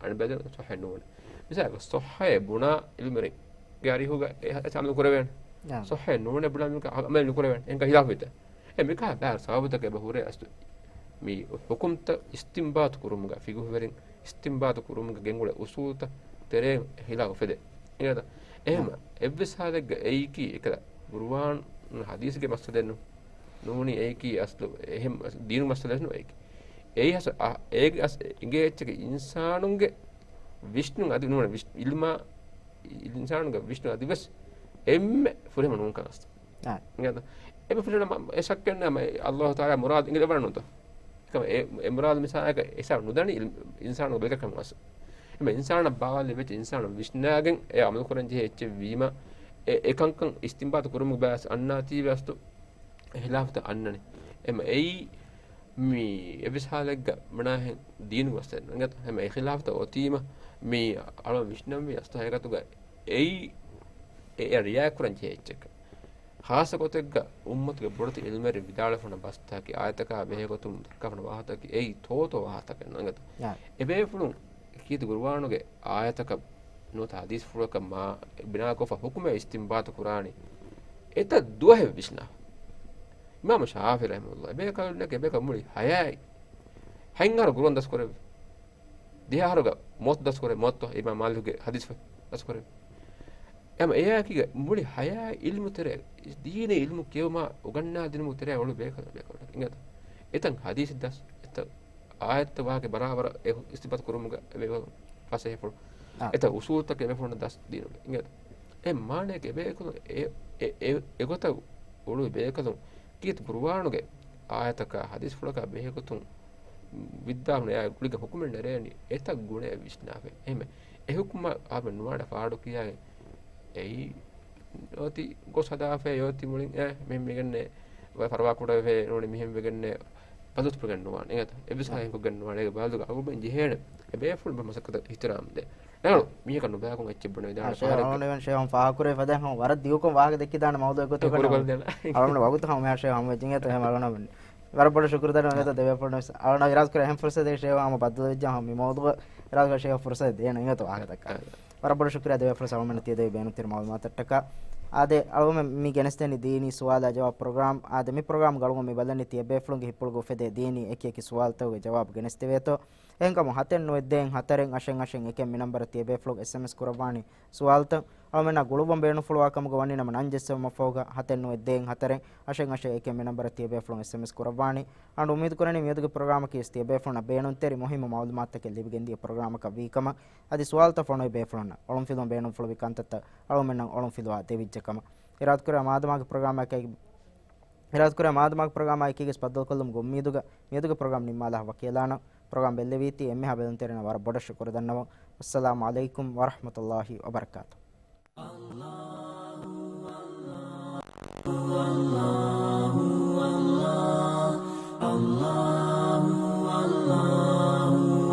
އަނެއް ބައި ދެން ޞައްޙަ ނޫން. މިސާލަކަށް ޞައްޙަ ބުނާ އިލްމުވެރިންގެ އަރިހުގަ އެ ހަދީސް އަމަލު ކުރެވޭނެ. ޔާ. ޞައްޙަ ނޫނެއް ބުނާ މީހަކު އަމަލެއް ނުކުރެވޭނެ. އެނގ ހިލާފުވެތަ؟ އެ މިކަހަ ބައި ސަބަބުތަކެއް އެބަ ހުރޭ އަސްލު މި ޙުކުމްތައް އިސްތިންބާތު ކުރުމުގަ ފިޤުހުވެރިން އިސްތިންބާތު ކުރުމުގަ ގެންގުޅޭ އުޞޫލުތައް ތެރޭ ހިލާފު އުފެދޭ. އިނގޭތަ؟ އެހެން ޔާ. އެއްވެސް ޙާލެއްގަ އެއީކީ އެކަލަ ޤުރުއާން ހަދީސްގެ މައްސަލައެއް ނޫނީ އެއީކީ އަސްލު އެހެން ދީނުގެ މައްސަލައެއް ނޫން އެއީކީ. އެއީ އަސް، އަ، އޭގެ އަސް އިނގޭ އެއްޗަކީ އިންސާނުންގެ ވިސްނުން އަދި ނޫން ވިސް، އިލްމާ، އިންސާނުގެ ވިސްނުން އަދިވެސް އެންމެ ފުރިހަމަ ނޫންކަން އަސް. އާ. އިނގޭތަ؟ އެންމެ ފުރިހަމަ އެ ޝައްކެއް ނަމަ، އެ ﷲ ތަޢާލާ މުރާދު އިނގޭ ވަރަށް ނޫންތޯ؟ އެކަމަ އެ، އެ މުރާދު މިސާލަކަށް އެ ހިސާބު ނުދަނީ އިލް، އިންސާނުގެ ބެލެކަމުން އަސް. އެމަ އިންސާނަށް ބާވާލި ވެއްޖެ އިންސާނު ވިސްނާގެން އެ އަމަލު ކުރަން ޖެހޭ އެއްޗެއް ވީމަ، އެ، އެ ކަންކަން އިސްތިންބާތު ކުރުމުގެ ބައިސް އަންނާތީވެ އަސްލު އެ ހިލާފުތައް އަންނަނީ. އެމަ އެއީ މި އެއްވެސް ޙާލެއްގަ މަނާހެން ދީނުގެ މައްސަލައެއް ނޫން. އެމަ އެ ހިލާފުތައް އޮތީމަ މި އަޅުގަނޑު ވިސްނަންވީ އަސްލު ހަގީގަތުގަ އެއީ އެ، އެ ރިޢާޔަތް ކުރަން ޖެހޭ އެއްޗެއް. ޚާއްޞަ ގޮތެއްގަ އުއްމަތުގެ ބޮޑެތި އިލްމުވެރިން ވިދާޅުވެފަ ހުންނަ ބަސްތަކަކީ އާޔަތަކާ ބެހޭގޮތުން ދައްކާފަ ހުންނަ ވާހަކަތަކަކީ އެއީ ތޯތޯ ވާހަކަތަކެއް ނޫން. އެނގޭތަ؟ ޔާ. އެބޭފުޅުން ކީރިތި ޤުރުއާނުގެ އާޔަތަކަށް ނުވަތަ ޙަދީޘްފުޅަކަށް މާ ބިނާކޮށްފަ ޙުކުމެއް އިސްތިންބާޠު ކުރާނީ އެތައް ދުވަހެއް ވިސްނާފަ. އިމާމު ޝާފިޢީ ރަޙިމަހުﷲ އެބޭކަލުންނަކީ އެބޭކަލުން މުޅި ޙަޔާތް ހަތް އަހަރު ޤުރުއާން ދަސްކުރެއްވި. ދިހަ އަހަރުގަ މުވައްޠާ ދަސްކުރެ، މުވައްޠާ އިމާމު މާލިކުގެ ޙަދީޘް ދަސްކުރެ. އެމަ އެއާއެކީގަ މުޅި ޙަޔާތް ޢިލްމު ތެރޭ، ދީނީ ޢިލްމު ކިޔެވުމާ އުގަންނާ ދިނުމުގެ ތެރޭ އުޅުއްވި ބޭކަލުން، ބޭކަލުން. އިނގޭތަ؟ އެތައް ޙަދީޘް ދަސް، އެތައް އާޔަތްތައް ވާހަކަ ބަރާބަރަށް އެ އިސްތިންބާޠު ކުރުމުގަ އެބޭކަލުން ފަސޭހަފުޅު. އާ. އެތައް އުޞޫލުތަކެއް އެބޭފުޅުންނަށް ދަސް ދީނުގަ. އިނގޭތަ؟ އެ މާނައަކީ އެބޭކަލުން އެ، އެ، އެ، އެގޮތަށް އުޅުއްވި ބޭކަލުން ކީރިތި ޤުރުއާނުގެ އާޔަތަކާ ޙަދީޘްފުޅަކާ ބެހޭގޮތުން ވިއްދާހުން އެއާ ގުޅިގެން ޙުކުމެއް ނެރޭނީ އެތައް ގުނައެއް ވިސްނާފަ. އެހެން އެ ޙުކުމަށް އާބެ ނުވާނެ ފާޑު ކިޔާގެން އެއީ އޮތީ ގޮސް ހަދާފަ އޮތީ މުޅިން އެ މި، މިގެންނެ ފަރުވާ ކުޑަވެފަ ނޫނީ މިހެން ވެގެންނެ ބަދަލުތު ކުރެގެން ނުވާނެ. އެނގޭތަ؟ އެއްވެސް ކަހަލަ ކޮށްގެން ނުވާނެ. އޭގެ ބަދަލުގަ އަޅުގަނޑު ޖެހޭނެ އެބޭފުޅުން މަސައްކަތަށް އިޙްތިރާމް ދޭ. ނަގަޅު މީހަކަށް ނުބައިކޮށް އެއްޗެއް ބުނެވިދާނެ. ޝޭހް ފަހަރެއް އަޅުގަނޑު ޝޭހް ހަމަ ފާހަގަކުރެވި ފަދައިން ހަމަ ވަރަށް ދިގުކޮށް ވާހަކަ ދެއްކިދާނެ މައުޟޫޢެއް ގޮތުގަ ނަމަ. އަޅުގަނޑު ވަގުތު ހަމަ މިހާ ޝޭހް ހަމަވެއްޖެ އިނގޭތަ؟ އެހެން އަޅުގަނޑު ވަރަށް ބޮޑަށް ޝުކުރު ދަންނަވަން އިނގޭތަ ދެބޭފުޅުން ވެސް. އަޅުގަނޑު އިރާދަކުރޭ އެހެން ފުރުޞަތެއް ޝޭހް ހަމަ ބައްދަލުވެއްޖެ ހަމަ މި މައުޟޫޢަށް އިރާދަކުރޭ ޝޭހް ފުރުޞަތެއް ދޭން އިނގޭތަ ވާހަކަ ދައްކާ. އާ. ވަރަށް ބޮޑަށް ޝުކުރިއްޔާ ދެބޭފުޅުން އަޅުގަނޑުމެންނަށް ތިޔަދެއްވި ބޭނުންތެރި މަޢުލޫމާތަށްޓަކާ. އާދެ، އަޅުގަނޑުމެން މި ގެނެސްދެނީ ދީނީ ސުވާލާ ޖަވާބު ޕްރޮގްރާމް. އާދެ، މި ޕްރޮގްރާމްގަ އަޅުގަނޑު މި ބަލަނީ ތިޔަބޭފުޅުންގެ ހިތްޕުޅުގަ އުފެދޭ ދީނީ އެކި އެކި ސުވާލުތަކުގެ ޖަވާބު ގެނެސްދެވޭތޯ. އެހެންކަމުން ހަތެއް ނުވައެއް ދޭއް ހަތަރެއް އަށެއް އަށެއް އެކެއް މި ނަންބަރަށް ތިޔަބޭފުޅުން އެސްއެމްއެސް ކުރައްވާނީ ސުވާލުތައް. އަޅުމެންނާ ގުޅުއްވަން ބޭނުންފުޅުވާ ކަމުގަ ވަނީ ނަމަ ނަން ޖެއްސެވުމަށްފަހުގަ ހަތެއް ނުވެ ދޭއް ހަތަރެއް އަށެއް އަށެއް އެކެއް މި ނަންބަރަށް ތިޔަބޭފުޅުން އެސްއެމްއެސް ކުރައްވާނީ. އަޅުގަނޑު އުއްމީދު ކުރަނީ މިއަދުގެ ޕްރޮގްރާމަކީ ވެސް ތިޔަބޭފުޅުންނަށް ބޭނުންތެރި މުހިއްމު މައުލޫމާތުތަކެއް ލިބިގެންދިޔަ ޕްރޮގްރާމަކަށް ވީ ކަމަށް އަދި ސުވާލުތައް ފޮނުވި ބޭފުޅުންނަށް އޮޅުންފިލުވަން ބޭނުންފުޅުވި ކަންތައްތައް އަޅުގަނޑުމެންނަށް އޮޅުންފިލުވާ ދެވިއްޖެ ކަމަށް. އިރާދަކުރާ މާދަމާގެ ޕްރޮގްރާމާއެކީ، އިރާދަކުރާ މާދަމާގެ ޕްރޮގްރާމާއެކީގަސް ބައްދަލުކޮށްލުމުގެ އުއްމީދުގަ މިއަދުގެ ޕްރޮގްރާމް ނިންމާލާ ވަކިވެލާނަން. ޕްރޮގްރާމް ބެއްލެވީތީ އެންމެހާ ބެލުންތެރިންނަށް ވަރަށް ބޮޑަށް ޝުކުރު ދަންނަވަން. ވައްސަލާމު ޢަލައިކުމް ވަރަޙްމަތުﷲ ވަބަރަކާތު.